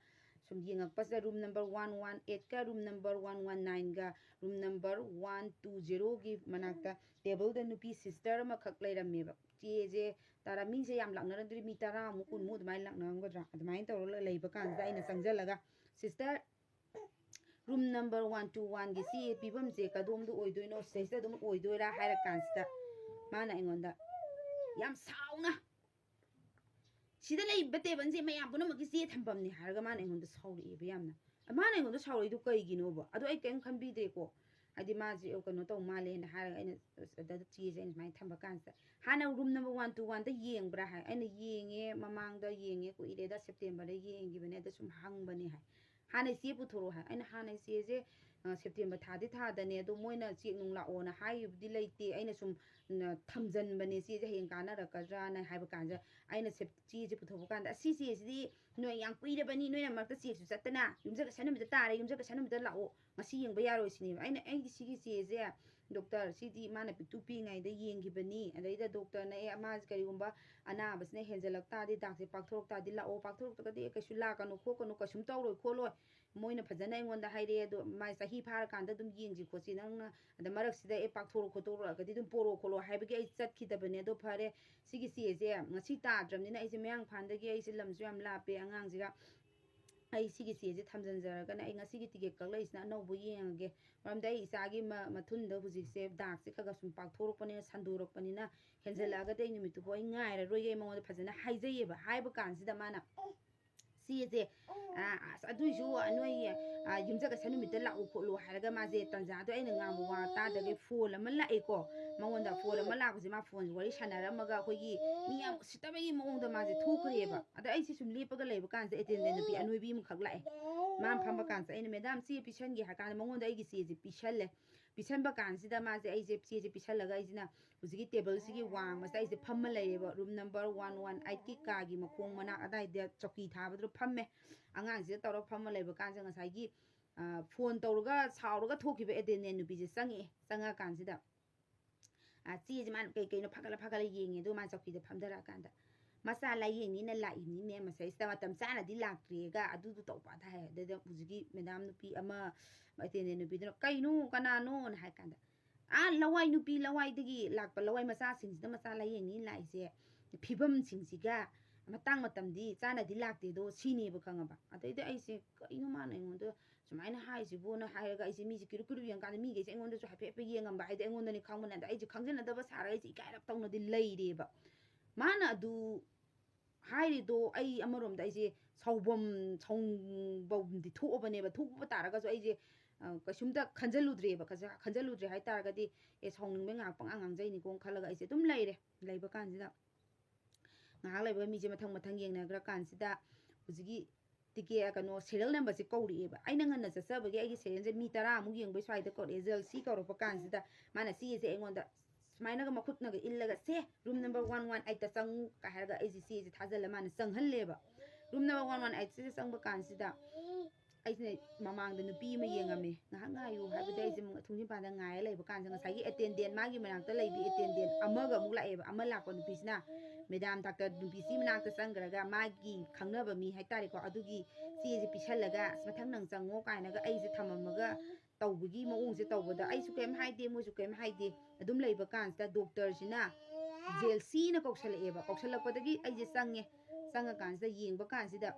ꯁꯨꯝ ꯌꯦꯡꯉꯛꯄꯁꯤꯗ ꯔꯨꯝ ꯅꯝꯕꯔ ꯋꯥꯟ ꯋꯥꯟ ꯑꯩꯠꯀ ꯔꯨꯝ ꯅꯝꯕꯔ ꯋꯥꯟ ꯋꯥꯟ ꯅꯥꯏꯟꯒ ꯔꯨꯝ ꯅꯝꯕꯔ ꯋꯥꯟ ꯇꯨ ꯖꯦꯔꯣꯒꯤ ꯃꯅꯥꯛꯇ ꯇꯦꯕꯜꯗ ꯅꯨꯄꯤ ꯁꯤꯁꯇꯔ ꯑꯃꯈꯛ ꯂꯩꯔꯝꯃꯦꯕ꯫ ꯆꯦꯁꯦ ꯇꯔꯥ, ꯃꯤꯁꯦ ꯌꯥꯝ ꯂꯥꯛꯅꯔꯝꯗ꯭ꯔꯤ, ꯃꯤ ꯇꯔꯥꯃꯨꯛ ꯀꯨꯟꯃꯨꯛ ꯑꯗꯨꯃꯥꯏꯅ ꯂꯥꯛꯅꯔꯝꯒꯗ꯭ꯔꯥ, ꯑꯗꯨꯃꯥꯏꯅ ꯇꯧꯔꯒ ꯂꯩꯕ ꯀꯥꯟꯁꯤꯗ ꯑꯩꯅ ꯆꯪꯁꯤꯜꯂꯒ, "sister, room number one two ꯋꯥꯟꯒꯤ ꯆꯦ ꯄꯤꯐꯝꯁꯦ ꯀꯗꯣꯝꯗ ꯑꯣꯏꯗꯣꯏꯅꯣ? ꯁꯤꯗꯩꯁꯤꯗ ꯑꯗꯨꯝ ꯑꯣꯏꯗꯣꯏꯔꯥ?" ꯍꯥꯏꯔ ꯀꯥꯟꯁꯤꯗ ꯃꯥꯅ ꯑꯩꯉꯣꯟꯗ ꯌꯥꯝ ꯁꯥꯎꯅ, "ꯁꯤꯗ ꯂꯩꯕ ꯇꯦꯕꯜꯁꯦ ꯃꯌꯥꯝ ꯄꯨꯝꯅꯃꯛꯀꯤ ꯆꯦ ꯊꯝꯐꯝꯅꯤ" ꯍꯥꯏꯔꯒ ꯃꯥꯅ ꯑꯩꯉꯣꯟꯗ ꯁꯥꯎꯔꯛꯑꯦꯕ ꯌꯥꯝꯅ꯫ ꯃꯥꯅ ꯑꯩꯉꯣꯟꯗ ꯁꯥꯎꯔꯛꯏꯗꯨ ꯀꯩꯒꯤꯅꯣꯕ? ꯑꯗꯣ ꯑꯩ ꯀꯔꯤꯝ ꯈꯟꯕꯤꯗ꯭ꯔꯦꯀꯣ꯫ ꯍꯥꯏꯗꯤ ꯃꯥꯁꯦ ꯀꯩꯅꯣ ꯇꯧ ꯃꯥꯜꯂꯦꯅ ꯍꯥꯏꯔꯒ ꯑꯩꯅ ꯑꯗ ꯆꯦꯁꯦ ꯑꯩꯅ ꯁꯨꯃꯥꯏꯅ ꯊꯝꯕ ꯀꯥꯟꯁꯤꯗ, "ꯍꯥꯟꯅ ꯔꯨꯝ ꯅꯝꯕꯔ ꯋꯥꯟ ꯇꯨ ꯋꯥꯟꯗ ꯌꯦꯡꯕ꯭ꯔꯥ?" ꯍꯥꯏ꯫ ꯑꯩꯅ ꯌꯦꯡꯉꯦ, ꯃꯃꯥꯡꯗ ꯌꯦꯡꯉꯦ, ꯀꯨꯏꯔꯦꯗ, ꯁꯦꯞꯇꯦꯝꯕꯔꯗ ꯌꯦꯡꯈꯤꯕꯅꯦ, ꯑꯗ ꯁꯨꯝ ꯍꯪꯕꯅꯦ ꯍꯥꯏ꯫ "ꯍꯥꯟꯅ ꯆꯦ ꯄꯨꯊꯣꯔꯛꯑꯣ" ꯍꯥꯏ꯫ ꯑꯩꯅ, "ꯍꯥꯟꯅ ꯆꯦꯁꯦ, ꯑ, ꯁꯦꯞꯇꯦꯝꯕꯔ ꯊꯥꯗꯤ ꯊꯥꯗꯅꯦ, ꯑꯗꯣ ꯃꯣꯏꯅ ꯆꯦꯛ ꯅꯨꯡ ꯂꯥꯛꯑꯣꯅ ꯍꯥꯏꯈꯤꯕꯗꯤ ꯂꯩꯇꯦ, ꯑꯩꯅ ꯁꯨꯝ, ꯎꯝ, ꯊꯝꯖꯟꯕꯅꯦ, ꯆꯦꯁꯦ ꯍꯌꯦꯡ ꯀꯥꯟꯅꯔꯛꯀꯗ꯭ꯔꯥꯅ" ꯍꯥꯏꯕ ꯀꯥꯟꯁꯤꯗ ꯑꯩꯅ ꯁꯦꯞ-, ꯆꯦꯁꯦ ꯄꯨꯊꯣꯛꯄ ꯀꯥꯟꯗ, "ꯑꯁꯤ ꯆꯦꯁꯤꯗꯤ ꯅꯣꯏ ꯌꯥꯝ ꯀꯨꯏꯔꯕꯅꯤ, ꯅꯣꯏꯅ ꯃꯔꯛꯇ ꯆꯦꯛꯁꯨ ꯆꯠꯇꯅ, ꯌꯨꯝꯁꯀꯩꯁ ꯅꯨꯃꯤꯠꯇ ꯇꯥꯔꯦ, ꯌꯨꯝꯁꯀꯩꯁ ꯅꯨꯃꯤꯠꯇ ꯂꯥꯛꯑꯣ, ꯉꯁꯤ ꯌꯦꯡꯕ ꯌꯥꯔꯣꯏ" ꯁꯤꯅꯦꯕ꯫ ꯑꯩꯅ, "ꯑꯩꯗꯤ ꯁꯤꯒꯤ ꯆꯦꯁꯦ ꯗꯣꯛꯇꯔ, ꯁꯤꯗꯤ ꯃꯥꯅ ꯄꯤꯛꯇꯨ ꯄꯤꯛꯏꯉꯩꯗ ꯌꯦꯡꯈꯤꯕꯅꯤ, ꯑꯗꯩꯗ ꯗꯣꯛꯇꯔꯅ ꯑꯦ ꯃꯥꯁꯦ ꯀꯔꯤꯒꯨꯝꯕ ꯑꯅꯥꯕꯁꯤꯅ ꯍꯦꯟꯖꯜꯂꯛ ꯇꯥꯔꯗꯤ, ꯗꯥꯛꯁꯦ ꯄꯥꯛꯊꯣꯔꯛ ꯇꯥꯔꯗꯤ ꯂꯥꯛꯑꯣ, ꯄꯥꯛꯊꯣꯔꯛꯇ꯭ꯔꯒꯗꯤ ꯑꯦ ꯀꯩꯁꯨ ꯂꯥꯛꯀꯅꯨ ꯈꯣꯠꯀꯅꯨ, ꯀꯩꯁꯨꯝ ꯇꯧꯔꯣꯏ ꯈꯣꯠꯂꯣꯏ, ꯃꯣꯏꯅ ꯐꯖꯅ ꯑꯩꯉꯣꯟꯗ ꯍꯥꯏꯔꯛꯑꯦ, ꯑꯗꯣ ꯃꯥꯏ ꯆꯍꯤ ꯐꯥꯔꯀꯥꯟꯗ ꯑꯗꯨꯝ ꯌꯦꯡꯁꯤ ꯈꯣꯠꯁꯤ, ꯅꯪꯅ ꯑꯗ ꯃꯔꯛꯁꯤꯗ ꯑꯦ ꯄꯥꯛꯊꯣꯔꯛ ꯈꯣꯠꯇꯣꯔꯛꯑꯒꯗꯤ ꯑꯗꯨꯝ ꯄꯣꯔꯛꯑꯣ ꯈꯣꯠꯂꯣ" ꯍꯥꯏꯕꯒꯤ ꯑꯩ ꯆꯠꯈꯤꯗꯕꯅꯦ꯫ ꯑꯗꯣ ꯐꯔꯦ, ꯁꯤꯒꯤ ꯆꯦꯁꯦ ꯉꯁꯤ ꯇꯥꯗ꯭ꯔꯕꯅꯤꯅ ꯑꯩꯁꯦ ꯃꯌꯥꯡ ꯏꯝꯐꯥꯜꯗꯒꯤ, ꯑꯩꯁꯦ ꯂꯝꯁꯨ ꯌꯥꯝ ꯂꯥꯞꯄꯦ ꯑꯉꯥꯡꯁꯤꯒ, ꯑꯩ ꯁꯤꯒꯤ ꯆꯦꯁꯦ ꯊꯝꯖꯤꯟꯖꯔꯒꯅ ꯑꯩ ꯉꯁꯤꯒꯤ ꯇꯤꯀꯦꯠ ꯀꯛꯂꯛꯏꯁꯤꯅ ꯑꯅꯧꯕ ꯌꯦꯡꯉꯒꯦ, ꯃꯔꯝꯗꯤ ꯑꯩ ꯏꯆꯥꯒꯤ ꯃ-, ꯃꯊꯨꯟꯗ ꯍꯧꯖꯤꯛꯁꯦ ꯗꯥꯛꯁꯦ ꯈꯔ ꯈꯔ ꯁꯨꯝ ꯄꯥꯛꯊꯣꯔꯛꯄꯅꯤꯅ, ꯁꯟꯗꯣꯔꯛꯄꯅꯤꯅ, ꯍꯦꯟꯖꯜꯂꯛꯑꯒꯗꯤ ꯑꯩ ꯅꯨꯃꯤꯠꯇꯨꯕꯨ ꯑꯩ ꯉꯥꯏꯔꯔꯣꯏꯒꯦ, ꯑꯩ ꯃꯉꯣꯟꯗ ꯐꯖꯅ ꯍꯥꯏꯖꯩꯌꯦꯕ꯫ ꯍꯥꯏꯕ ꯀꯥꯟꯁꯤꯗ ꯃꯥꯅ, ꯆꯦꯁꯦ, ꯑ, ꯑꯁ, ꯑꯗꯨꯏꯁꯨ ꯅꯣꯏ, ꯑ, ꯌꯨꯝꯁꯀꯩꯁ ꯅꯨꯃꯤꯠꯇ ꯂꯥꯛꯎ ꯈꯣꯠꯂꯨ ꯍꯥꯏꯔꯒ ꯃꯥꯁꯦ ꯇꯟꯖꯥꯗꯣ ꯑꯩꯅ ꯉꯥꯡꯕ ꯋꯥ ꯇꯥꯗꯒꯩ ꯐꯣꯟ ꯑꯃ ꯂꯥꯛꯑꯦꯀꯣ꯫ ꯃꯉꯣꯟꯗ ꯐꯣꯟ ꯑꯃ ꯂꯥꯛꯄꯁꯦ ꯃꯥ ꯐꯣꯟꯁꯦ ꯋꯥꯔꯤ ꯁꯥꯟꯅꯔꯝꯃꯒ ꯑꯩꯈꯣꯏꯒꯤ ꯃꯤ ꯌꯥꯝ ꯎꯁꯤꯠꯇꯕꯒꯤ ꯃꯑꯣꯡꯗ ꯃꯥꯁꯦ ꯊꯣꯛꯈ꯭ꯔꯦꯕ꯫ ꯑꯗ ꯑꯩꯁꯦ ꯁꯨꯝ ꯂꯦꯞꯄꯒ ꯂꯩꯕ ꯀꯥꯟꯁꯤꯗ ꯑꯦꯇꯦꯟꯗꯦꯟ ꯅꯨꯄꯤ ꯑꯅꯣꯏꯕꯤ ꯑꯃꯈꯛ ꯂꯥꯛꯑꯦ꯫ ꯃꯥꯅ ꯐꯝꯕ ꯀꯥꯟꯁꯤꯗ ꯑꯩꯅ, "ꯃꯦꯗꯥꯝ, ꯆꯦ ꯄꯤꯁꯟꯒꯦ" ꯍꯥꯏ ꯀꯥꯟꯗ ꯃꯉꯣꯟꯗ ꯑꯩꯒꯤ ꯆꯦꯁꯦ ꯄꯤꯁꯜꯂꯦ꯫ ꯄꯤꯁꯟꯕ ꯀꯥꯟꯁꯤꯗ ꯃꯥꯁꯦ, ꯑꯩꯁꯦ ꯆꯦꯁꯦ ꯄꯤꯁꯜꯂꯒ ꯑꯩꯁꯤꯅ ꯍꯧꯖꯤꯛꯀꯤ ꯇꯦꯕꯜꯁꯤꯒꯤ ꯋꯥꯡꯃꯁꯤꯗ ꯑꯩꯁꯦ ꯐꯝꯃ ꯂꯩꯔꯦꯕ꯫ ꯔꯨꯝ ꯅꯝꯕꯔ ꯋꯥꯟ ꯋꯥꯟ ꯑꯩꯠꯀꯤ ꯀꯥꯒꯤ ꯃꯈꯣꯡ ꯃꯅꯥꯛ ꯑꯗꯥꯏꯗ ꯆꯧꯀꯤ ꯊꯥꯕꯗꯨꯗ ꯐꯝꯃꯦ꯫ ꯑꯉꯥꯡꯁꯤꯗ ꯇꯧꯔꯒ ꯐꯝꯃ ꯂꯩꯕ ꯀꯥꯟꯁꯤꯗ ꯉꯁꯥꯏꯒꯤ, ꯑ, ꯐꯣꯟ ꯇꯧꯔꯒ ꯁꯥꯎꯔꯒ ꯊꯣꯛꯈꯤꯕ ꯑꯦꯇꯦꯟꯗꯦꯟ ꯅꯨꯄꯤꯁꯦ ꯆꯪꯉꯛꯑꯦ꯫ ꯆꯪꯉꯛꯑꯀꯥꯟꯁꯤꯗ, ꯑ, ꯆꯦꯁꯦ ꯃꯥꯅ ꯀꯩ ꯀꯩꯅꯣ ꯐꯒꯠꯂ ꯐꯒꯠꯂ ꯌꯦꯡꯉꯦ꯫ ꯑꯗꯨꯒ ꯃꯥꯅ ꯆꯧꯀꯤꯗ ꯐꯝꯊꯔꯛꯑꯀꯥꯟꯗ, "ꯃꯆꯥ ꯂꯥꯏꯌꯦꯡꯅꯤꯅ ꯂꯥꯛꯏꯅꯤꯅꯦ, ꯃꯁꯩꯁꯤꯗ ꯃꯇꯝ ꯆꯥꯅꯗꯤ ꯂꯥꯛꯇ꯭ꯔꯦꯒ ꯑꯗꯨꯗꯨ ꯇꯧꯕ" ꯑꯗ ꯍꯥꯏ꯫ ꯑꯗꯨꯗ ꯍꯧꯖꯤꯛꯀꯤ ꯃꯦꯗꯥꯝ ꯅꯨꯄꯤ ꯑꯃ, ꯑꯦꯇꯦꯟꯗꯦꯟ ꯅꯨꯄꯤꯗꯨꯅ, "ꯀꯩꯅꯣ, ꯀꯅꯥꯅꯣꯅ?" ꯍꯥꯏ ꯀꯥꯟꯗ, "ꯑꯥ, ꯂꯋꯥꯏ ꯅꯨꯄꯤ, ꯂꯋꯥꯏꯗꯒꯤ ꯂꯥꯛꯄ ꯂꯋꯥꯏ ꯃꯆꯥꯁꯤꯡꯁꯤꯗ ꯃꯆꯥ ꯂꯥꯏꯌꯦꯡꯅꯤ ꯂꯥꯛꯏꯁꯦ, ꯐꯤꯕꯝꯁꯤꯡꯁꯤꯒ ꯃꯇꯥꯡ ꯃꯇꯝꯗꯤ ꯆꯥꯅꯗꯤ ꯂꯥꯛꯇꯦꯗꯣ", ꯁꯤꯅꯦꯕ, ꯈꯪꯉꯕ? ꯑꯗꯩꯗꯤ ꯑꯩꯁꯦ, "ꯀꯩꯅꯣ ꯃꯥꯅ ꯑꯩꯉꯣꯟꯗ ꯁꯨꯃꯥꯏꯅ ꯍꯥꯏꯁꯤꯕꯨꯅ" ꯍꯥꯏꯔꯒ ꯑꯩꯁꯦ ꯃꯤꯁꯦ ꯀꯤꯔꯨꯞ ꯀꯤꯔꯨꯞ ꯌꯦꯡꯀꯥꯟꯗ ꯃꯤꯈꯩꯁꯦ ꯑꯩꯉꯣꯟꯗꯁꯨ ꯍꯥꯏꯐꯦꯠ ꯍꯥꯏꯐꯦꯠ ꯌꯦꯡꯉꯝꯕ, ꯍꯥꯏꯗꯤ ꯑꯩꯉꯣꯟꯗꯅꯤ ꯈꯪꯕꯅꯦ꯫ ꯑꯗ ꯑꯩꯁꯦ ꯈꯪꯖꯟꯅꯗꯕ ꯁꯥꯔꯒ ꯑꯩꯁꯦ ꯏꯀꯥꯏꯔꯞ ꯇꯧꯅꯗꯤ ꯂꯩꯔꯦꯕ꯫ ꯃꯥꯅ ꯑꯗꯨ ꯍꯥꯏꯔꯤꯗꯣ ꯑꯩ ꯑꯃꯔꯣꯝꯗ ꯑꯩꯁꯦ ꯁꯥꯎꯐꯝ, ꯁꯥꯎꯐꯝꯗꯤ ꯊꯣꯛꯑꯕꯅꯦꯕ꯫ ꯊꯣꯛꯄ ꯇꯥꯔꯒꯁꯨ ꯑꯩꯁꯦ, ꯑ, ꯀꯩꯁꯨꯝꯇ ꯈꯟꯖꯜꯂꯨꯗ꯭ꯔꯦꯕ꯫ ꯈꯟꯖ-, ꯈꯟꯖꯜꯂꯨꯗ꯭ꯔꯦ ꯍꯥꯏ ꯇꯥꯔꯒꯗꯤ, "ꯑꯦ, ꯁꯥꯎꯅꯤꯡꯕꯩ ꯉꯥꯏꯍꯥꯛ ꯄꯉꯥꯡ ꯉꯥꯡꯖꯩꯅꯤꯀꯣ" ꯈꯜꯂꯒ ꯑꯩꯁꯦ ꯑꯗꯨꯝ ꯂꯩꯔꯦ꯫ ꯂꯩꯕ ꯀꯥꯟꯁꯤꯗ ꯉꯥꯏꯍꯥꯛ ꯂꯩꯕꯒ ꯃꯤꯁꯦ ꯃꯊꯪ ꯃꯊꯪ ꯌꯦꯡꯅꯈ꯭ꯔ ꯀꯥꯟꯁꯤꯗ ꯍꯧꯖꯤꯛꯀꯤ ꯇꯤꯀꯦꯠ, ꯀꯩꯅꯣ, ꯁꯦꯔꯤꯌꯦꯜ ꯅꯝꯕꯔꯁꯦ ꯀꯧꯔꯛꯑꯦꯕ꯫ ꯑꯩꯅ ꯉꯟꯅ ꯆꯠꯆꯕꯒꯤ ꯑꯩꯒꯤ ꯁꯦꯔꯤꯌꯦꯜꯁꯦ ꯃꯤ ꯇꯔꯥꯃꯨꯛ ꯌꯦꯡꯕꯩ ꯁ꯭ꯋꯥꯏꯗ ꯀꯧꯔꯛꯑꯦ꯫ ꯖꯦꯜꯁꯤ ꯀꯧꯔꯛꯄ ꯀꯥꯟꯁꯤꯗ ꯃꯥꯅ ꯆꯦꯁꯦ ꯑꯩꯉꯣꯟꯗ ꯁꯨꯃꯥꯏꯅꯒ ꯃꯈꯨꯠꯅꯒ ꯏꯜꯂꯒ, "ꯁꯦ, ꯔꯨꯝ ꯅꯝꯕꯔ ꯋꯥꯟ ꯋꯥꯟ ꯑꯩꯠꯇ ꯆꯪꯉꯨ" ꯀꯥꯏ ꯍꯥꯏꯔꯒ ꯑꯩꯁꯦ ꯆꯦꯁꯦ ꯊꯥꯖꯤꯜꯂ ꯃꯥꯅ ꯆꯪꯍꯜꯂꯦꯕ꯫ ꯔꯨꯝ ꯅꯝꯕꯔ ꯋꯥꯟ ꯋꯥꯟ ꯑꯩꯠꯁꯤꯗ ꯆꯪꯕ ꯀꯥꯟꯁꯤꯗ ꯑꯩꯁꯤꯅ ꯃꯃꯥꯡꯗ ꯅꯨꯄꯤ ꯑꯃ ꯌꯦꯡꯉꯝꯃꯦ꯫ "ꯉꯥꯏꯍꯥꯛ ꯉꯥꯏꯌꯨ" ꯍꯥꯏꯕꯗꯤ ꯑꯩꯁꯦ ꯑꯃꯨꯛ ꯊꯣꯡꯖꯤꯟ ꯃꯄꯥꯟꯗ ꯉꯥꯏꯔ ꯂꯩꯕ ꯀꯥꯟꯁꯤꯗ ꯉꯁꯥꯏꯒꯤ ꯑꯦꯇꯦꯟꯗꯦꯟ, ꯃꯥꯒꯤ ꯃꯅꯥꯛꯇ ꯂꯩꯕꯤ ꯑꯦꯇꯦꯟꯗꯦꯟ ꯑꯃꯒ ꯑꯃꯨꯛ ꯂꯥꯛꯑꯦꯕ꯫ ꯑꯃ ꯂꯥꯛꯄ ꯅꯨꯄꯤꯁꯤꯅ ꯃꯦꯗꯥꯝ ꯗꯥꯛꯇꯔ ꯅꯨꯄꯤꯁꯤ ꯃꯅꯥꯛꯇ ꯆꯪꯈ꯭ꯔꯒ ꯃꯥꯒꯤ ꯈꯪꯅꯕ ꯃꯤ ꯍꯥꯏꯇꯥꯔꯦꯀꯣ, ꯑꯗꯨꯒꯤ ꯆꯦꯁꯦ ꯄꯤꯁꯜꯂꯒ, "ꯑꯁ, ꯃꯊꯪ ꯅꯪ ꯆꯪꯉꯣ" ꯀꯥꯏꯅꯒ ꯑꯩꯁꯦ ꯊꯝꯃꯝꯃꯒ ꯇꯧꯕꯒꯤ ꯃꯑꯣꯡꯁꯦ ꯇꯧꯕꯗ ꯑꯩꯁꯨ ꯀꯩꯝ ꯍꯥꯏꯗꯦ, ꯃꯣꯏꯁꯨ ꯀꯩꯝ ꯍꯥꯏꯗꯦ꯫ ꯑꯗꯨꯝ ꯂꯩꯕ ꯀꯥꯟꯁꯤꯗ ꯗꯣꯛꯇꯔꯁꯤꯅ ꯖꯦꯜꯁꯤꯅ ꯀꯧꯁꯜꯂꯛꯑꯦꯕ꯫ ꯀꯧꯁꯜꯂꯛꯄꯗꯒꯤ ꯑꯩꯁꯦ ꯆꯪꯉꯦ꯫ ꯆꯪꯉꯀꯥꯟꯁꯤꯗ ꯌꯦꯡꯕ ꯀꯥꯟꯁꯤꯗ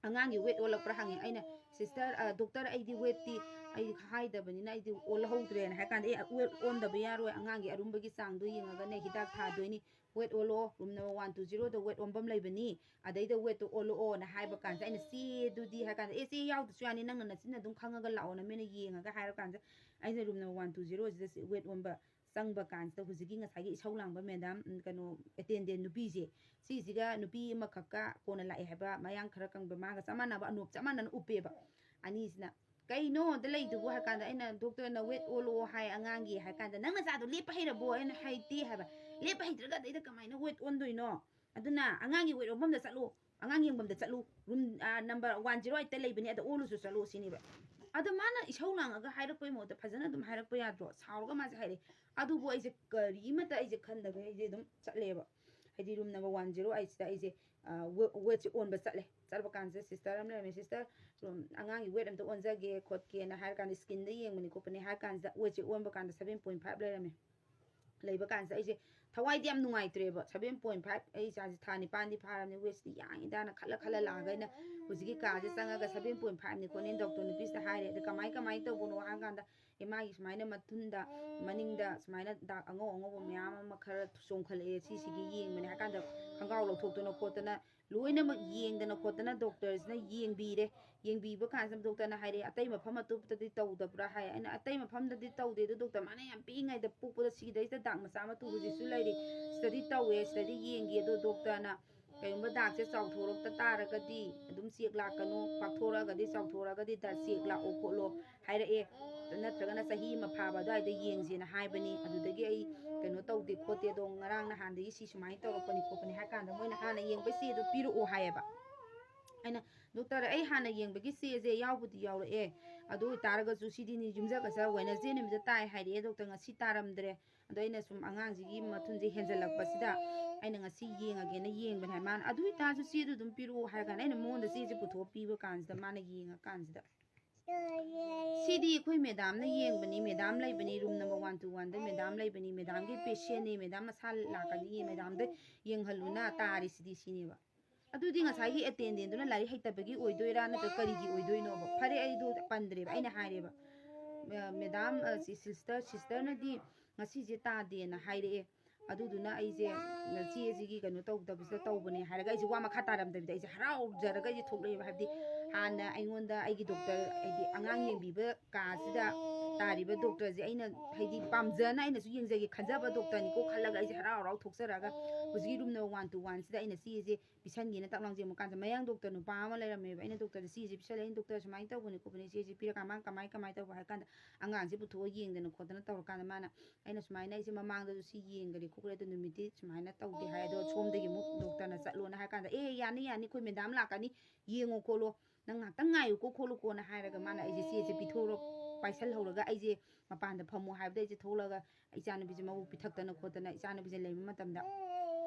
ꯑꯉꯥꯡꯒꯤ ꯋꯦꯠ ꯑꯣꯜꯂꯛꯄ꯭ꯔꯥ ꯍꯪꯉꯦ꯫ ꯑꯩꯅ, "ꯁꯤꯁꯇꯔ, ꯑ, ꯗꯣꯛꯇꯔ, ꯑꯩꯗꯤ ꯋꯦꯠꯇꯤ ꯑꯩ ꯍꯥꯏꯗꯕꯅꯤꯅ ꯑꯩꯗꯤ ꯑꯣꯜꯍꯧꯗ꯭ꯔꯦꯅ ꯍꯥꯏ ꯀꯥꯟꯗ, "ꯑꯦ, ꯋꯦꯠ ꯑꯣꯟꯗꯕ ꯌꯥꯔꯣꯏ, ꯑꯉꯥꯡꯒꯤ ꯑꯔꯨꯝꯕꯒꯤ ꯆꯥꯡꯗꯣ ꯌꯦꯡꯉꯒꯅꯦ ꯍꯤꯗꯥꯛ ꯊꯥꯗꯣꯏꯅꯤ, ꯋꯦꯠ ꯑꯣꯜꯂꯣ, ꯔꯨꯝ ꯅꯝꯕꯔ ꯋꯥꯟ ꯇꯨ ꯖꯤꯔꯣꯗ ꯋꯦꯠ ꯑꯣꯟꯐꯝ ꯂꯩꯕꯅꯤ, ꯑꯗꯩꯗ ꯋꯦꯠꯇꯣ ꯑꯣꯜꯂꯛꯑꯣꯅ" ꯍꯥꯏꯕ ꯀꯥꯟꯗ ꯑꯩꯅ, "ꯆꯦꯗꯨꯗꯤ?" ꯍꯥꯏ ꯀꯥꯟꯗ, "ꯑꯦ, ꯆꯦ ꯌꯥꯎꯗ꯭ꯔꯁꯨ ꯌꯥꯅꯤ, ꯅꯪꯅ ꯅꯆꯤꯟꯅ ꯑꯗꯨꯝ ꯈꯪꯉꯒ ꯂꯥꯛꯑꯣ, ꯅꯃꯤꯠꯅ ꯌꯦꯡꯉꯒ" ꯍꯥꯏꯔ ꯀꯥꯟꯗ ꯑꯩꯅ ꯔꯨꯝ ꯅꯝꯕꯔ ꯋꯥꯟ ꯇꯨ ꯖꯤꯔꯣꯁꯤꯗ ꯋꯦꯠ ꯑꯣꯟꯕ ꯆꯪꯕ ꯀꯥꯟꯁꯤꯗ ꯍꯧꯖꯤꯛꯀꯤ ꯉꯁꯥꯏꯒꯤ ꯏꯁꯧ ꯂꯥꯡꯕ ꯃꯦꯗꯥꯝ, ꯎꯝ, ꯀꯩꯅꯣ, ꯑꯦꯇꯦꯟꯗꯦꯟ ꯅꯨꯄꯤꯁꯦ, ꯁꯤꯁꯤꯒ ꯅꯨꯄꯤ ꯑꯃꯈꯛꯀ ꯀꯣꯟꯅ ꯂꯥꯛꯑꯦ ꯍꯥꯏꯕ ꯃꯌꯥꯡ ꯈꯔ ꯀꯪꯕ, ꯃꯥꯒ ꯆꯞ ꯃꯥꯟꯅꯕ, ꯑꯅꯣꯞ ꯆꯞ ꯃꯥꯟꯅꯅ ꯎꯞꯄꯦꯕ꯫ ꯑꯅꯤꯁꯤꯅ, "ꯀꯩꯅꯣ ꯑꯗ ꯂꯩꯗꯨꯕꯨ?" ꯍꯥꯏ ꯀꯥꯟꯗ ꯑꯩꯅ, "ꯗꯣꯛꯇꯔꯅ ꯋꯦꯠ ꯑꯣꯜꯂꯛꯑꯣ ꯍꯥꯏ ꯑꯉꯥꯡꯒꯤ" ꯍꯥꯏ ꯀꯥꯟꯗ, "ꯅꯪ ꯅꯆꯥꯗꯣ ꯂꯦꯞꯄ ꯍꯩꯔꯕꯣ?" ꯑꯩꯅ, "ꯍꯩꯇꯦ" ꯍꯥꯏꯕ꯫ "ꯂꯦꯞꯄ ꯍꯩꯇ꯭ꯔꯒ ꯑꯗꯩꯗ ꯀꯃꯥꯏꯅ ꯋꯦꯠ ꯑꯣꯟꯗꯣꯏꯅꯣ? ꯑꯗꯨꯅ ꯑꯉꯥꯡꯒꯤ ꯋꯦꯠ ꯑꯣꯟꯐꯝꯗ ꯆꯠꯂꯨ, ꯑꯉꯥꯡ ꯌꯦꯡꯐꯝꯗ ꯆꯠꯂꯨ, ꯔꯨꯝ, ꯑꯥ, ꯅꯝꯕꯔ ꯋꯥꯟ ꯖꯤꯔꯣ ꯑꯩꯠꯇ ꯂꯩꯕꯅꯦ, ꯑꯗ ꯑꯣꯜꯂꯨꯁꯨ ꯆꯠꯂꯨ" ꯁꯤꯅꯦꯕ꯫ ꯑꯗꯣ ꯃꯥꯅ ꯏꯁꯧ ꯂꯥꯡꯉꯒ ꯍꯥꯏꯔꯛꯄꯩ ꯃꯍꯨꯠꯇ ꯐꯖꯅ ꯑꯗꯨꯝ ꯍꯥꯏꯔꯛꯄ ꯌꯥꯗ꯭ꯔꯣ? ꯁꯥꯎꯔꯒ ꯃꯥꯁꯦ ꯍꯥꯏꯔꯛꯑꯦ꯫ ꯑꯗꯨꯕꯨ ꯑꯩꯁꯦ ꯀꯔꯤꯃꯠꯇ ꯑꯩꯁꯦ ꯈꯟꯗꯕ ꯑꯩꯁꯦ ꯑꯗꯨꯝ ꯆꯠꯂꯦꯕ꯫ ꯍꯥꯏꯗꯤ ꯔꯨꯝ ꯅꯝꯕꯔ ꯋꯥꯟ ꯖꯤꯔꯣ ꯑꯩꯠꯁꯤꯗ ꯑꯩꯁꯦ, ꯑꯥ, ꯋꯦ-, ꯋꯦꯠꯁꯦ ꯑꯣꯟꯕ ꯆꯠꯂꯦ꯫ ꯆꯠꯄ ꯀꯥꯟꯁꯤꯗ ꯁꯤꯁꯇꯔ ꯑꯃ ꯂꯩꯔꯝꯃꯦ, "ꯁꯤꯁꯇꯔ, ꯔꯨꯝ, ꯑꯉꯥꯡꯒꯤ ꯋꯦꯠ ꯑꯝꯇ ꯑꯣꯟꯖꯒꯦ ꯈꯣꯠꯀꯦꯅ" ꯍꯥꯏꯔ ꯀꯥꯟꯗ, ꯏꯁꯀꯤꯟꯗ ꯌꯦꯡꯕꯅꯤ ꯈꯣꯠꯄꯅꯤ ꯍꯥꯏꯔ ꯀꯥꯟꯁꯤꯗ ꯋꯦꯠꯁꯦ ꯑꯣꯟꯕ ꯀꯥꯟꯗ ꯁꯚꯦꯟ ꯄꯣꯏꯟ ꯐꯥꯏꯚ ꯂꯩꯔꯝꯃꯦ꯫ ꯂꯩꯕ ꯀꯥꯟꯁꯤꯗ ꯑꯩꯁꯦ ꯊꯋꯥꯏꯗꯤ ꯌꯥꯝ ꯅꯨꯡꯉꯥꯏꯇ꯭ꯔꯦꯕ꯫ "ꯁꯚꯦꯟ ꯄꯣꯏꯟ ꯐꯥꯏꯚ, ꯑꯩ ꯏꯆꯥꯁꯦ ꯊꯥ ꯅꯤꯄꯥꯟꯗꯤ ꯐꯥꯔꯕꯅꯤ, ꯋꯦꯠꯁꯤꯗꯤ ꯌꯥꯡꯉꯤꯗꯥꯅ" ꯈꯜꯂ ꯈꯜꯂ ꯂꯥꯛꯑꯒ ꯑꯩꯅ ꯍꯧꯖꯤꯛꯀꯤ ꯀꯥꯁꯦ ꯆꯪꯉꯒ "ꯁꯚꯦꯟ ꯄꯣꯏꯟ ꯐꯥꯏꯚꯅꯤ ꯈꯣꯠꯅꯤ" ꯗꯣꯛꯇꯔ ꯅꯨꯄꯤꯁꯤꯗ ꯍꯥꯏꯔꯦ꯫ ꯑꯗ "ꯀꯃꯥꯏ, ꯀꯃꯥꯏꯅ ꯇꯧꯕꯅꯣ?" ꯍꯥꯏꯔ ꯀꯥꯟꯗ, "ꯑꯦ, ꯃꯥꯒꯤ ꯁꯨꯃꯥꯏꯅ ꯃꯊꯨꯟꯗ, ꯃꯅꯤꯡꯗ ꯁꯨꯃꯥꯏꯅ ꯗꯥꯛ ꯑꯉꯧ ꯑꯉꯧꯕ ꯃꯌꯥꯝ ꯑꯃ ꯈꯔ ꯆꯣꯡꯈꯠꯂꯛꯑꯦ, ꯁꯤꯁꯤꯒꯤ ꯌꯦꯡꯕꯅꯦ" ꯍꯥꯏ ꯀꯥꯟꯗ, ꯈꯣꯡꯒ꯭ꯔꯥꯎ ꯂꯧꯊꯣꯛꯇꯅ ꯈꯣꯠꯇꯅ ꯂꯣꯏꯅꯃꯛ ꯌꯦꯡꯗꯅ ꯈꯣꯠꯇꯅ ꯗꯣꯛꯇꯔꯁꯤꯅ ꯌꯦꯡꯕꯤꯔꯦ꯫ ꯌꯦꯡꯕꯤꯕ ꯀꯥꯟꯁꯤꯗ ꯗꯣꯛꯇꯔꯅ ꯍꯥꯏꯔꯛꯑꯦ, "ꯑꯇꯩ ꯃꯐꯝ ꯑꯇꯣꯞꯄꯗꯗꯤ ꯇꯧꯗꯕ꯭ꯔꯥ?" ꯍꯥꯏ꯫ ꯑꯩꯅ, "ꯑꯇꯩ ꯃꯐꯝꯗꯗꯤ ꯇꯧꯗꯦ, ꯑꯗꯣ ꯗꯣꯛꯇꯔ, ꯃꯥꯅ ꯌꯥꯝ ꯄꯤꯛꯏꯉꯩꯗ ꯄꯣꯛꯄꯗ ꯁꯤꯗꯩꯁꯤꯗ ꯗꯥꯛ ꯃꯆꯥ ꯃꯇꯨ ꯍꯧꯖꯤꯛꯁꯨ ꯂꯩꯔꯤ, ꯁꯤꯗꯗꯤ ꯇꯧꯋꯦ, ꯁꯤꯗꯗꯤ ꯌꯦꯡꯒꯦ, ꯑꯗꯣ ꯗꯣꯛꯇꯔꯅ ꯀꯩꯒꯨꯝꯕ ꯗꯥꯛꯁꯦ ꯆꯥꯎꯊꯣꯔꯛꯇ ꯇꯥꯔꯒꯗꯤ ꯑꯗꯨꯝ ꯆꯦꯛ ꯂꯥꯛꯀꯅꯨ, ꯄꯥꯛꯊꯣꯔꯛꯑꯒꯗꯤ, ꯆꯥꯎꯊꯣꯔꯛꯑꯒꯗꯤ ꯗꯥꯛ ꯆꯦꯛ ꯂꯥꯛꯑꯣ ꯈꯣꯠꯂꯣ" ꯍꯥꯏꯔꯛꯑꯦ꯫ "ꯅꯠꯇ꯭ꯔꯒꯅ ꯆꯍꯤ ꯑꯃ ꯐꯥꯕ ꯑꯗꯨꯋꯥꯏꯗ ꯌꯦꯡꯁꯦꯅ ꯍꯥꯏꯕꯅꯤ, ꯑꯗꯨꯗꯒꯤ ꯑꯩ ꯀꯩꯅꯣ ꯇꯧꯗꯦ ꯈꯣꯠꯇꯦ, ꯑꯗꯣ ꯉꯔꯥꯡ ꯅꯍꯥꯟꯗꯒꯤ ꯁꯤ ꯁꯨꯃꯥꯏꯅ ꯇꯧꯔꯛꯄꯅꯤ ꯈꯣꯠꯄꯅꯤ" ꯍꯥꯏ ꯀꯥꯟꯗ, ꯃꯣꯏꯅ ꯍꯥꯟꯅ ꯌꯦꯡꯕꯩ ꯆꯦꯗꯣ ꯄꯤꯔꯛꯑꯣ ꯍꯥꯏꯌꯦꯕ꯫ ꯑꯩꯅ, "ꯗꯣꯛꯇꯔ, ꯑꯩ ꯍꯥꯟꯅ ꯌꯦꯡꯕꯒꯤ ꯆꯦꯁꯦ ꯌꯥꯎꯕꯨꯗꯤ ꯌꯥꯎꯔꯛꯑꯦ, ꯑꯗꯨ ꯑꯣꯏꯇꯥꯔꯒꯁꯨ ꯁꯤꯗꯤ ꯅꯤ-, ꯌꯨꯝꯖꯀꯩꯁ ꯋꯦꯅꯁꯗꯦ ꯅꯨꯃꯤꯠꯇ ꯇꯥꯏ ꯍꯥꯏꯔꯛꯑꯦ ꯗꯣꯛꯇꯔ, ꯉꯁꯤ ꯇꯥꯔꯝꯗ꯭ꯔꯦ꯫ ꯑꯗꯣ ꯑꯩꯅ ꯁꯨꯝ ꯑꯉꯥꯡꯁꯤꯒꯤ ꯃꯊꯨꯟꯁꯦ ꯍꯦꯟꯖꯜꯂꯛꯄꯁꯤꯗ ꯑꯩꯅ ꯉꯁꯤ ꯌꯦꯡꯉꯒꯦꯅ ꯌꯦꯡꯕꯅꯦ" ꯍꯥꯏ꯫ ꯃꯥꯅ, "ꯑꯗꯨ ꯑꯣꯏꯇꯥꯔꯁꯨ ꯆꯦꯗꯨ ꯑꯗꯨꯝ ꯄꯤꯔꯛꯑꯣ" ꯍꯥꯏꯔ ꯀꯥꯟꯗ ꯑꯩꯅ ꯃꯉꯣꯟꯗ ꯆꯦꯁꯦ ꯄꯨꯊꯣꯛꯑ ꯄꯤꯕ ꯀꯥꯟꯁꯤꯗ ꯃꯥꯅ ꯌꯦꯡꯉꯀꯥꯟꯁꯤꯗ, "ꯁꯤꯗꯤ ꯑꯩꯈꯣꯏ ꯃꯦꯗꯥꯝꯅ ꯌꯦꯡꯕꯅꯤ, ꯃꯦꯗꯥꯝ ꯂꯩꯕꯅꯤ, ꯔꯨꯝ ꯅꯝꯕꯔ ꯋꯥꯟ ꯇꯨ ꯋꯥꯟꯗ ꯃꯦꯗꯥꯝ ꯂꯩꯕꯅꯤ, ꯃꯦꯗꯥꯝꯒꯤ ꯄꯦꯁꯦꯟꯅꯤ, ꯃꯦꯗꯥꯝ ꯃꯁꯥ ꯂꯥꯛꯀꯅꯤ, ꯃꯦꯗꯥꯝꯗ ꯌꯦꯡꯍꯜꯂꯨꯅ ꯇꯥꯔꯤꯁꯤꯗꯤ" ꯁꯤꯅꯦꯕ꯫ ꯑꯗꯨꯗꯤ ꯉꯁꯥꯏꯒꯤ ꯑꯦꯇꯦꯟꯗꯦꯟꯗꯨꯅ ꯂꯥꯏꯔꯤꯛ ꯍꯩꯇꯕꯒꯤ ꯑꯣꯏꯗꯣꯏꯔꯥ, ꯅꯠꯇ꯭ꯔꯒ ꯀꯔꯤꯒꯤ ꯑꯣꯏꯗꯣꯏꯅꯣꯕ? ꯐꯔꯦ, ꯑꯩꯗꯣ ꯄꯟꯗ꯭ꯔꯦꯕ꯫ ꯑꯩꯅ ꯍꯥꯏꯔꯦꯕ, "ꯑ, ꯃꯦꯗꯥꯝ, ꯑ, ꯁꯤ ꯁꯤꯁꯇꯔ, ꯁꯤꯁꯇꯔꯅꯗꯤ ꯉꯁꯤꯁꯦ ꯇꯥꯗꯦꯅ ꯍꯥꯏꯔꯛꯑꯦ꯫ ꯑꯗꯨꯗꯨꯅ ꯑꯩꯁꯦ ꯆꯦꯁꯤꯒꯤ ꯀꯩꯅꯣ ꯇꯧꯗꯕꯁꯤꯗ ꯇꯧꯕꯅꯦ" ꯍꯥꯏꯔꯒ, ꯑꯩꯁꯦ ꯋꯥ ꯃꯈꯥ ꯇꯥꯔꯝꯗꯕꯤꯗ ꯑꯩꯁꯦ ꯍꯔꯥꯎꯖꯔꯒ ꯑꯩꯁꯦ ꯊꯣꯛꯂꯛꯑꯦꯕ꯫ ꯍꯥꯏꯕꯗꯤ ꯍꯥꯟꯅ ꯑꯩꯉꯣꯟꯗ ꯑꯩꯒꯤ ꯗꯣꯛꯇꯔ, ꯍꯥꯏꯗꯤ ꯑꯉꯥꯡ ꯌꯦꯡꯕꯤꯕ ꯀꯥꯁꯤꯗ ꯇꯥꯔꯤꯕ ꯗꯣꯛꯇꯔꯁꯦ ꯑꯩꯅ, ꯍꯥꯏꯗꯤ ꯄꯥꯝꯖꯅ ꯑꯩꯅꯁꯨ ꯌꯦꯡꯖꯒꯦ ꯈꯟꯖꯕ ꯗꯣꯛꯇꯔꯅꯤꯀꯣ ꯈꯜꯂꯒ ꯑꯩꯁꯦ ꯍꯔꯥꯎ ꯍꯔꯥꯎ ꯊꯣꯛꯆꯔꯒ ꯍꯧꯖꯤꯛꯀꯤ ꯔꯨꯝ ꯅꯝꯕꯔ ꯋꯥꯟ ꯇꯨ ꯋꯥꯟꯁꯤꯗ ꯑꯩꯅ ꯆꯦꯁꯦ ꯄꯤꯁꯟꯒꯦꯅ ꯇꯛ ꯂꯥꯎ ꯌꯦꯡꯕ ꯀꯥꯟꯗ ꯃꯌꯥꯡ ꯗꯣꯛꯇꯔ ꯅꯨꯄꯥ ꯑꯃ ꯂꯩꯔꯝꯃꯦꯕ꯫ ꯑꯩꯅ ꯗꯣꯛꯇꯔꯗ ꯆꯦꯁꯦ ꯄꯤꯁꯜꯂꯦ, "ꯑꯩꯅ ꯗꯣꯛꯇꯔ ꯁꯨꯃꯥꯏꯅ ꯇꯧꯕꯅꯤ ꯈꯣꯠꯄꯅꯤ, ꯆꯦꯁꯦ ꯄꯤꯔꯀꯥꯟꯗ ꯃꯥꯅ ꯀꯃꯥꯏ ꯀꯃꯥꯏꯅ ꯇꯧꯕ?" ꯍꯥꯏ ꯀꯥꯟꯗ ꯑꯉꯥꯡꯁꯦ ꯄꯨꯊꯣꯛꯑ ꯌꯦꯡꯗꯅ ꯈꯣꯠꯇꯅ ꯇꯧꯔꯀꯥꯟꯗ ꯃꯥꯅ, ꯑꯩꯅ ꯁꯨꯃꯥꯏꯅ ꯑꯩꯁꯦ ꯃꯃꯥꯡꯗꯁꯨ ꯁꯤ ꯌꯦꯡꯈ꯭ꯔꯦ ꯈꯣꯠꯈ꯭ꯔꯦ, ꯑꯗꯣ ꯅꯨꯃꯤꯠꯇꯤ ꯁꯨꯃꯥꯏꯅ ꯇꯧꯗꯦ ꯍꯥꯏ, ꯑꯗꯣ ꯁꯣꯝꯗꯒꯤ ꯑꯃꯨꯛ ꯗꯣꯛꯇꯔꯅ ꯆꯠꯂꯣꯅ ꯍꯥꯏ ꯀꯥꯟꯗ, "ꯑꯦ, ꯌꯥꯅꯤ, ꯌꯥꯅꯤ, ꯑꯩꯈꯣꯏ ꯃꯦꯗꯥꯝ ꯂꯥꯛꯀꯅꯤ, ꯌꯦꯡꯉꯣ ꯈꯣꯠꯂꯣ, ꯅꯪ ꯉꯥꯛꯇꯪ ꯉꯥꯏꯌꯨꯀꯣ ꯈꯣꯠꯂꯨꯀꯣꯅ" ꯍꯥꯏꯔꯒ ꯃꯥꯅ ꯑꯩꯁꯦ ꯆꯦꯁꯦ ꯄꯤꯊꯣꯛꯑ ꯄꯥꯏꯁꯜꯍꯧꯔꯒ ꯑꯩꯁꯦ ꯃꯄꯥꯟꯗ ꯐꯝꯃꯣ ꯍꯥꯏꯕꯗ ꯑꯩꯁꯦ ꯊꯣꯛꯂꯒ ꯏꯆꯥꯅꯨꯄꯤꯁꯦ ꯃꯕꯨꯛ ꯄꯤꯊꯛꯇꯅ ꯈꯣꯠꯇꯅ ꯏꯆꯥꯅꯨꯄꯤꯁꯦ ꯂꯩꯕ ꯃꯇꯝꯗ,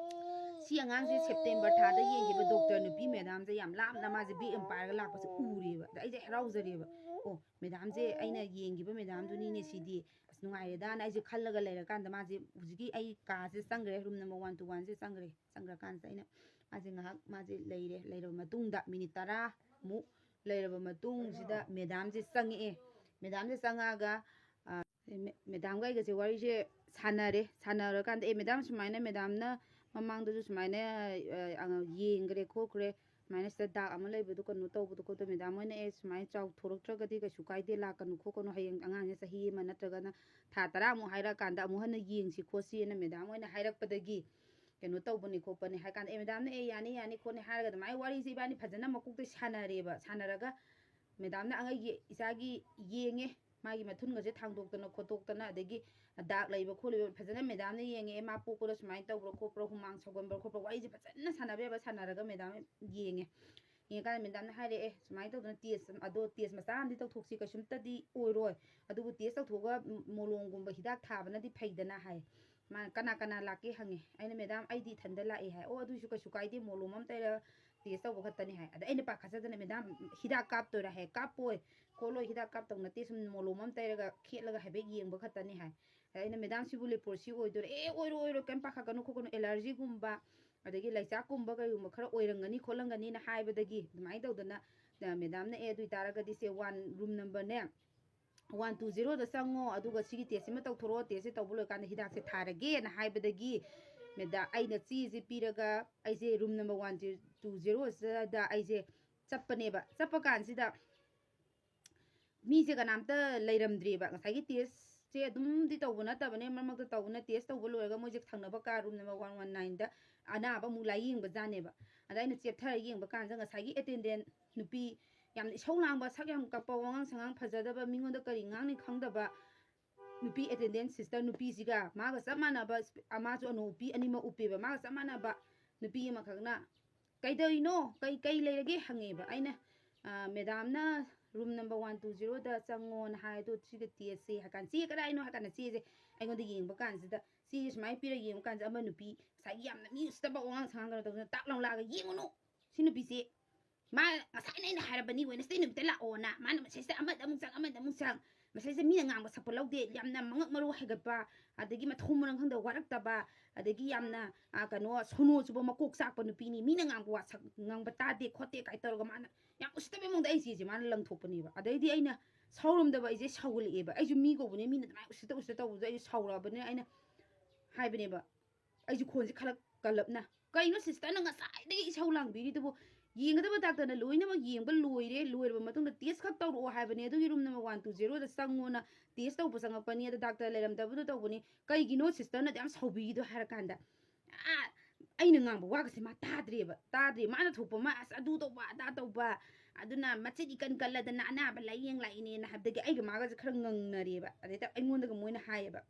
ꯁꯤ ꯑꯉꯥꯡꯁꯦ ꯁꯦꯞꯇꯦꯝꯕꯔ ꯊꯥꯗ ꯌꯦꯡꯈꯤꯕ ꯗꯣꯛꯇꯔ ꯅꯨꯄꯤ ꯃꯦꯗꯥꯝꯁꯦ ꯌꯥꯝ ꯂꯥꯞꯅ ꯃꯥꯁꯦ ꯕꯦꯛ ꯑꯃ ꯄꯥꯏꯔꯒ ꯂꯥꯛꯄꯁꯦ ꯎꯔꯦꯕ꯫ ꯑꯗ ꯑꯩꯁꯦ ꯍꯔꯥꯎꯖꯔꯦꯕ꯫ "ꯑꯣ, ꯃꯦꯗꯥꯝꯁꯦ ꯑꯩꯅ ꯌꯦꯡꯈꯤꯕ ꯃꯦꯗꯥꯝꯗꯨꯅꯤꯅꯦ ꯁꯤꯗꯤ, ꯑꯁ, ꯅꯨꯡꯉꯥꯏꯔꯦꯗꯥꯅ" ꯑꯩꯁꯦ ꯈꯜꯂꯒ ꯂꯩꯔꯀꯥꯟꯗ ꯃꯥꯁꯦ ꯍꯧꯖꯤꯛꯀꯤ ꯑꯩ ꯀꯥꯁꯦ ꯆꯪꯈ꯭ꯔꯦ, ꯔꯨꯝ ꯅꯝꯕꯔ ꯋꯥꯟ ꯇꯨ ꯋꯥꯟꯁꯦ ꯆꯪꯈ꯭ꯔꯦ꯫ ꯆꯪꯈ꯭ꯔꯀꯥꯟꯁꯤꯗ ꯑꯩꯅ, ꯃꯥꯁꯦ ꯉꯥꯏꯍꯥꯛ ꯃꯥꯁꯦ ꯂꯩꯔꯦ꯫ ꯂꯩꯔꯕ ꯃꯇꯨꯡꯗ ꯃꯤꯅꯤꯠ ꯇꯔꯥꯃꯨꯛ ꯂꯩꯔꯕ ꯃꯇꯨꯡꯁꯤꯗ ꯃꯦꯗꯥꯝꯁꯦ ꯆꯪꯉꯛꯑꯦ꯫ ꯃꯦꯗꯥꯝꯁꯦ ꯆꯪꯉꯛꯑꯒ, ꯑ, ꯃꯦ-, ꯃꯦꯗꯥꯝꯒ ꯑꯩꯒꯁꯦ ꯋꯥꯔꯤꯁꯦ ꯁꯥꯟꯅꯔꯦ꯫ ꯁꯥꯟꯅꯔꯀꯥꯟꯗ, "ꯑꯦ, ꯃꯦꯗꯥꯝ, ꯁꯨꯃꯥꯏꯅ ꯃꯦꯗꯥꯝꯅ ꯃꯃꯥꯡꯗꯁꯨ ꯁꯨꯃꯥꯏꯅ, ꯑ, ꯑ, ꯌꯦꯡꯈ꯭ꯔꯦ ꯈꯣꯠꯈ꯭ꯔꯦ, ꯁꯨꯃꯥꯏꯅ ꯁꯤꯗ ꯗꯥꯛ ꯑꯃ ꯂꯩꯕꯗꯣ ꯀꯩꯅꯣ ꯇꯧꯕꯗꯣ ꯈꯣꯠꯇꯣ", ꯃꯦꯗꯥꯝ ꯍꯣꯏꯅ, "ꯑꯦ, ꯁꯨꯃꯥꯏꯅ ꯆꯥꯎꯊꯣꯔꯛꯇ꯭ꯔꯒꯗꯤ ꯀꯩꯁꯨ ꯀꯥꯏꯗꯦ, ꯂꯥꯛꯀꯅꯨ ꯈꯣꯠꯀꯅꯨ, ꯍꯌꯦꯡ ꯑꯉꯥꯡꯁꯦ ꯆꯍꯤ ꯑꯃ ꯅꯠꯇ꯭ꯔꯒꯅ ꯊꯥ ꯇꯔꯥꯃꯨꯛ ꯍꯥꯏꯔꯛꯑꯀꯥꯟꯗ ꯑꯃꯨꯛ ꯍꯟꯅ ꯌꯦꯡꯁꯤ ꯈꯣꯠꯁꯤꯅ" ꯃꯦꯗꯥꯝ ꯍꯣꯏꯅ ꯍꯥꯏꯔꯛꯄꯗꯒꯤ ꯀꯩꯅꯣ ꯇꯧꯕꯅꯤ ꯈꯣꯠꯄꯅꯤ ꯍꯥꯏ ꯀꯥꯟꯗ, "ꯑꯦ, ꯃꯦꯗꯥꯝꯅ ꯑꯦ, ꯌꯥꯅꯤ, ꯌꯥꯅꯤ, ꯈꯣꯠꯅꯤ" ꯍꯥꯏꯔꯒ ꯑꯗꯨꯃꯥꯏꯅ ꯋꯥꯔꯤꯁꯦ ꯏꯕꯥꯅꯤ ꯐꯖꯅ ꯃꯀꯣꯛꯇꯩ ꯁꯥꯟꯅꯔꯦꯕ꯫ ꯁꯥꯟꯅꯔꯒ ꯃꯦꯗꯥꯝꯅ ꯑꯩꯒꯤ ꯏꯆꯥꯒꯤ ꯌꯦꯡꯉꯦ, ꯃꯥꯒꯤ ꯃꯊꯨꯟꯒꯁꯦ ꯊꯥꯡꯗꯣꯛꯇꯅ ꯈꯣꯠꯇꯣꯛꯇꯅ, ꯑꯗꯒꯤ ꯗꯥꯛ ꯂꯩꯕ ꯈꯣꯠꯂꯤꯕ ꯐꯖꯅ ꯃꯦꯗꯥꯝꯅ ꯌꯦꯡꯉꯦ꯫ "ꯑꯦ, ꯃꯥ ꯄꯣꯛꯄꯗ ꯁꯨꯃꯥꯏꯅ ꯇꯧꯕ꯭ꯔꯥ ꯈꯣꯠꯄ꯭ꯔꯥ, ꯍꯨꯃꯥꯡ ꯁꯧꯒꯟꯕ꯭ꯔꯥ ꯈꯣꯠꯄ꯭ꯔꯥ?" ꯋꯥꯔꯤꯁꯦ ꯐꯖꯅ ꯁꯥꯟꯅꯕ ꯌꯥꯕ ꯁꯥꯟꯅꯔꯒ ꯃꯦꯗꯥꯝ ꯌꯦꯡꯉꯦ꯫ ꯌꯦꯡꯉꯀꯥꯟꯗ ꯃꯦꯗꯥꯝꯅ ꯍꯥꯏꯔꯛꯑꯦ, "ꯁꯨꯃꯥꯏꯅ ꯇꯧꯗꯅ ꯇꯦꯁ ꯑꯗꯣ, ꯇꯦꯁ ꯃꯆꯥ ꯑꯃꯗꯤ ꯇꯧꯊꯣꯛꯁꯤ, ꯀꯩꯁꯨꯝꯇꯗꯤ ꯑꯣꯏꯔꯣꯏ, ꯑꯗꯨꯕꯨ ꯇꯦꯁ ꯇꯧꯊꯣꯛꯑꯒ ꯃꯣꯂꯣꯝꯒꯨꯝꯕ ꯍꯤꯗꯥꯛ ꯊꯥꯕꯅꯗꯤ ꯐꯩꯗꯅ" ꯍꯥꯏ꯫ ꯃꯥꯅ, "ꯀꯅꯥ ꯀꯅꯥ ꯂꯥꯛꯀꯦ?" ꯍꯪꯉꯦ꯫ ꯑꯩꯅ, "ꯃꯦꯗꯥꯝ, ꯑꯩꯗꯤ ꯏꯊꯟꯗ ꯂꯥꯛꯑꯦ" ꯍꯥꯏ꯫ "ꯑꯣ, ꯑꯗꯨꯏꯁꯨ ꯀꯩꯁꯨ ꯀꯥꯏꯗꯦ, ꯃꯣꯂꯣꯝ ꯑꯃ ꯇꯩꯔꯒ ꯇꯦꯁ ꯇꯧꯕ ꯈꯛꯇꯅꯤ" ꯍꯥꯏ꯫ ꯑꯗ ꯑꯩꯅ ꯄꯥꯈꯠꯆꯗꯅ, "ꯃꯦꯗꯥꯝ, ꯍꯤꯗꯥꯛ ꯀꯥꯞꯇꯣꯏꯔꯥ?" ꯍꯥꯏ꯫ "ꯀꯥꯞꯄꯣꯏ ꯈꯣꯠꯂꯣꯏ, ꯍꯤꯗꯥꯛ ꯀꯥꯞꯇꯧ ꯅꯠꯇꯦ, ꯁꯨꯝ ꯃꯣꯂꯣꯝ ꯑꯃ ꯇꯩꯔꯒ ꯈꯦꯠꯂꯒ ꯍꯥꯏꯐꯦꯠ ꯌꯦꯡꯕ ꯈꯛꯇꯅꯤ" ꯍꯥꯏ꯫ ꯑꯗ ꯑꯩꯅ, "ꯃꯦꯗꯥꯝ, ꯁꯤꯕꯨ ꯂꯦꯄ꯭ꯔꯣꯁꯤ ꯑꯣꯏꯗꯣꯏꯔꯥ?" "ꯑꯦ, ꯑꯣꯏꯔꯣꯏ, ꯑꯣꯏꯔꯣꯏ, ꯀꯩꯝ ꯄꯥꯈꯠꯀꯅꯨ ꯈꯣꯠꯀꯅꯨ, ꯑꯦꯂꯔꯖꯤꯒꯨꯝꯕ ꯑꯗꯒꯤ ꯂꯩꯆꯥꯛꯀꯨꯝꯕ ꯀꯩꯒꯨꯝꯕ ꯈꯔ ꯑꯣꯏꯔꯝꯒꯅꯤ ꯈꯣꯠꯂꯝꯒꯅꯤꯅ ꯍꯥꯏꯕꯗꯒꯤ ꯑꯗꯨꯃꯥꯏꯅ ꯇꯧꯗꯅ, ꯑ, ꯃꯦꯗꯥꯝꯅ, "ꯑꯦ, ꯑꯗꯨ ꯑꯣꯏꯇꯥꯔꯒꯗꯤ ꯁꯦ ꯋꯥꯟ, ꯔꯨꯝ ꯅꯝꯕꯔꯅꯦ, ꯋꯥꯟ ꯇꯨ ꯖꯦꯔꯣꯗ ꯆꯪꯉꯣ, ꯑꯗꯨꯒ ꯁꯤꯒꯤ ꯇꯦꯁꯁꯤꯃ ꯇꯧꯊꯣꯔꯛꯑꯣ, ꯇꯦꯁꯁꯦ ꯇꯧꯕ ꯂꯣꯏꯀꯥꯟꯗ ꯍꯤꯗꯥꯛꯁꯦ ꯊꯥꯔꯒꯦꯅ" ꯍꯥꯏꯕꯗꯒꯤ ꯃꯦꯗꯥ-, ꯑꯩꯅ ꯆꯦꯁꯦ ꯄꯤꯔꯒ ꯑꯩꯁꯦ ꯔꯨꯝ ꯅꯝꯕꯔ ꯋꯥꯟ ꯇꯨ ꯖꯦꯔꯣꯁꯤꯗ ꯑꯩꯁꯦ ꯆꯠꯄꯅꯦꯕ꯫ ꯆꯠꯄ ꯀꯥꯟꯁꯤꯗ ꯃꯤꯁꯦ ꯀꯅꯥꯝꯇ ꯂꯩꯔꯝꯗ꯭ꯔꯤꯕ꯫ ꯉꯁꯥꯏꯒꯤ ꯇꯦꯁꯁꯦ ꯑꯗꯨꯝꯗꯤ ꯇꯧꯕ ꯅꯠꯇꯕꯅꯦ, ꯃꯔꯛ ꯃꯔꯛꯇ ꯇꯧꯕꯅ, ꯇꯦꯁ ꯇꯧꯕ ꯂꯣꯏꯔꯒ ꯃꯣꯏꯁꯦ ꯊꯪꯅꯕ ꯀꯥ, ꯔꯨꯝ ꯅꯝꯕꯔ ꯋꯥꯟ ꯋꯥꯟ ꯅꯥꯏꯟꯗ ꯑꯅꯥꯕ ꯑꯃꯨꯛ ꯂꯥꯏꯌꯦꯡꯕ ꯖꯥꯠꯅꯦꯕ꯫ ꯑꯗ ꯑꯩꯅ ꯆꯦꯞꯊꯔ ꯌꯦꯡꯕ ꯀꯥꯟꯁꯤꯗ ꯉꯁꯥꯏꯒꯤ ꯑꯦꯇꯦꯟꯗꯦꯟ ꯅꯨꯄꯤ, ꯌꯥꯝꯅ ꯏꯁꯧ ꯂꯥꯡꯕ, ꯁꯛ ꯌꯥꯝ ꯀꯛꯄ, ꯋꯥꯉꯥꯡ ꯁꯉꯥꯡ ꯐꯖꯗꯕ, ꯃꯤꯉꯣꯟꯗ ꯀꯔꯤ ꯉꯥꯡꯅꯤ ꯈꯪꯗꯕ ꯅꯨꯄꯤ ꯑꯦꯇꯦꯟꯗꯦꯟ ꯁꯤꯁꯇꯔ ꯅꯨꯄꯤꯁꯤꯒ ꯃꯥꯒ ꯆꯞ ꯃꯥꯟꯅꯕ, ꯃꯥꯁꯨ ꯑꯅꯣꯞ ꯎꯞꯄꯤ, ꯑꯅꯤꯃꯛ ꯎꯞꯄꯦꯕ, ꯃꯥꯒ ꯆꯞ ꯃꯥꯟꯅꯕ ꯅꯨꯄꯤ ꯑꯃꯈꯛꯅ, "ꯀꯩꯗꯧꯔꯤꯅꯣ? ꯀꯩ, ꯀꯩ ꯂꯩꯔꯒꯦ?" ꯍꯪꯉꯦꯕ꯫ ꯑꯩꯅ, "ꯑ, ꯃꯦꯗꯥꯝꯅ ꯔꯨꯝ ꯅꯝꯕꯔ ꯋꯥꯟ ꯇꯨ ꯖꯦꯔꯣꯗ ꯆꯪꯉꯣꯅ ꯍꯥꯏ, ꯑꯗꯣ ꯁꯤꯒ ꯇꯦꯁꯁꯦ" ꯍꯥꯏ ꯀꯥꯟꯗ, "ꯆꯦ ꯀꯗꯥꯏꯅꯣ?" ꯍꯥꯏ ꯀꯥꯟꯗ ꯆꯦꯁꯦ ꯑꯩꯉꯣꯟꯗ ꯌꯦꯡꯕ ꯀꯥꯟꯁꯤꯗ, ꯆꯦꯁꯦ ꯁꯨꯃꯥꯏꯅ ꯄꯤꯔꯒ ꯌꯦꯡꯕ ꯀꯥꯟꯁꯤꯗ ꯑꯃ ꯅꯨꯄꯤ ꯉꯁꯥꯏꯒꯤ ꯌꯥꯝꯅ ꯃꯤ ꯎꯁꯤꯠꯇꯕ ꯋꯥꯉꯥꯡ ꯁꯉꯥꯡ ꯀꯩꯅꯣ ꯇꯧꯗꯅ ꯇꯥꯛ ꯂꯥꯎ ꯂꯥꯛꯑꯒ, "ꯌꯦꯡꯉꯨꯅꯨ, ꯁꯤ ꯅꯨꯄꯤꯁꯦ, ꯃꯥ ꯉꯁꯥꯏꯅ ꯑꯩꯅ ꯍꯥꯏꯔꯕꯅꯤ, ꯋꯦꯅꯁꯗꯦ ꯅꯨꯃꯤꯠꯇ ꯂꯥꯛꯑꯣꯅ, ꯃꯥꯅ ꯃꯁꯤꯗꯩꯁꯤꯗ ꯑꯃꯗ ꯑꯃꯨꯛ ꯆꯪ, ꯑꯃꯗ ꯑꯃꯨꯛ ꯆꯪ, ꯃꯁꯤꯗꯩꯁꯤꯗ ꯃꯤꯅ ꯉꯥꯡꯕ ꯁꯛꯄ ꯂꯧꯗꯦ, ꯌꯥꯝꯅ ꯃꯉꯛ ꯃꯔꯨ ꯍꯥꯏꯒꯠꯄ, ꯑꯗꯒꯤ ꯃꯊꯣꯡ ꯃꯔꯝ ꯈꯪꯗꯕ ꯋꯥꯔꯛꯇꯕ, ꯑꯗꯒꯤ ꯌꯥꯝꯅ, ꯑ, ꯀꯩꯅꯣ, ꯁꯣꯅꯣ ꯆꯨꯕ ꯃꯀꯣꯛ ꯆꯥꯛꯄ ꯅꯨꯄꯤꯅꯤ, ꯃꯤꯅ ꯉꯥꯡꯕ ꯋꯥ ꯁꯛ-, ꯉꯥꯡꯕ ꯇꯥꯗꯦ ꯈꯣꯠꯇꯦ" ꯀꯥꯏ ꯇꯧꯔꯒ ꯃꯥꯅ ꯌꯥꯝ ꯎꯁꯤꯠꯇꯕ ꯃꯑꯣꯡꯗ ꯑꯩ ꯆꯦꯁꯦ ꯃꯥꯅ ꯂꯪꯊꯣꯛꯄꯅꯦꯕ꯫ ꯑꯗꯩꯗꯤ ꯑꯩꯅ ꯁꯥꯎꯔꯝꯗꯕ ꯑꯩꯁꯦ ꯁꯥꯎꯒꯠꯂꯛꯑꯦꯕ꯫ ꯑꯩꯁꯨ ꯃꯤ ꯀꯧꯕꯅꯦ, ꯃꯤꯅ ꯑꯗꯨꯃꯥꯏꯅ ꯎꯁꯤꯠꯇ ꯎꯁꯤꯠꯇ ꯇꯧꯕꯗꯣ ꯑꯩꯁꯨ ꯁꯥꯎꯔꯛꯑꯕꯅꯤꯅ ꯑꯩꯅ ꯍꯥꯏꯕꯅꯦꯕ꯫ ꯑꯩꯁꯨ ꯈꯣꯟꯁꯦ ꯈꯔ ꯀꯜꯂꯞꯅ, "ꯀꯩꯅꯣ ꯁꯤꯁꯇꯔꯅ ꯉꯁꯥꯏꯗꯒꯤ ꯏꯁꯧ ꯂꯥꯡꯕꯤꯔꯤꯗꯨꯕꯨ? ꯌꯦꯡꯒꯗꯕ ꯗꯥꯛꯇꯔꯅ ꯂꯣꯏꯅꯃꯛ ꯌꯦꯡꯕ ꯂꯣꯏꯔꯦ, ꯂꯣꯏꯔꯕ ꯃꯇꯨꯡꯗ ꯇꯦꯁ ꯈꯛ ꯇꯧꯔꯛꯑꯣ ꯍꯥꯏꯕꯅꯦ, ꯑꯗꯨꯒꯤ ꯔꯨꯝ ꯅꯝꯕꯔ ꯋꯥꯟ ꯇꯨ ꯖꯦꯔꯣꯗ ꯆꯪꯉꯣꯅ ꯇꯦꯁ ꯇꯧꯕ ꯆꯪꯉꯛꯄꯅꯤ, ꯑꯗ ꯗꯥꯛꯇꯔ ꯂꯩꯔꯝꯗꯕꯗꯣ ꯇꯧꯕꯅꯤ, ꯀꯩꯒꯤꯅꯣ ꯁꯤꯁꯇꯔꯅ ꯑꯗꯨ ꯌꯥꯝ ꯁꯥꯎꯕꯤꯔꯤꯗꯣ?" ꯍꯥꯏꯔꯀꯥꯟꯗ, ꯑꯥ, ꯑꯩꯅ ꯉꯥꯡꯕ ꯋꯥꯒꯁꯦ ꯃꯥ ꯇꯥꯗ꯭ꯔꯦꯕ, ꯇꯥꯗ꯭ꯔꯦ꯫ ꯃꯥꯅ ꯊꯣꯛꯄ ꯑꯃ, "ꯑꯁ, ꯑꯗꯨ ꯇꯧꯕ, ꯑꯗꯥ ꯇꯧꯕ, ꯑꯗꯨꯅ ꯃꯆꯤꯟ ꯏꯀꯟ ꯀꯜꯂꯗꯅ ꯑꯅꯥꯕ ꯂꯥꯏꯌꯦꯡ ꯂꯥꯛꯏꯅꯦꯅ" ꯍꯥꯏꯕꯗꯒꯤ ꯑꯩꯒ ꯃꯥꯒꯁꯦ ꯈꯔ ꯉꯪꯅꯔꯦꯕ꯫ ꯑꯗꯩꯗ ꯑꯩꯉꯣꯟꯗꯒ ꯃꯣꯏꯅ ꯍꯥꯏꯌꯦꯕ,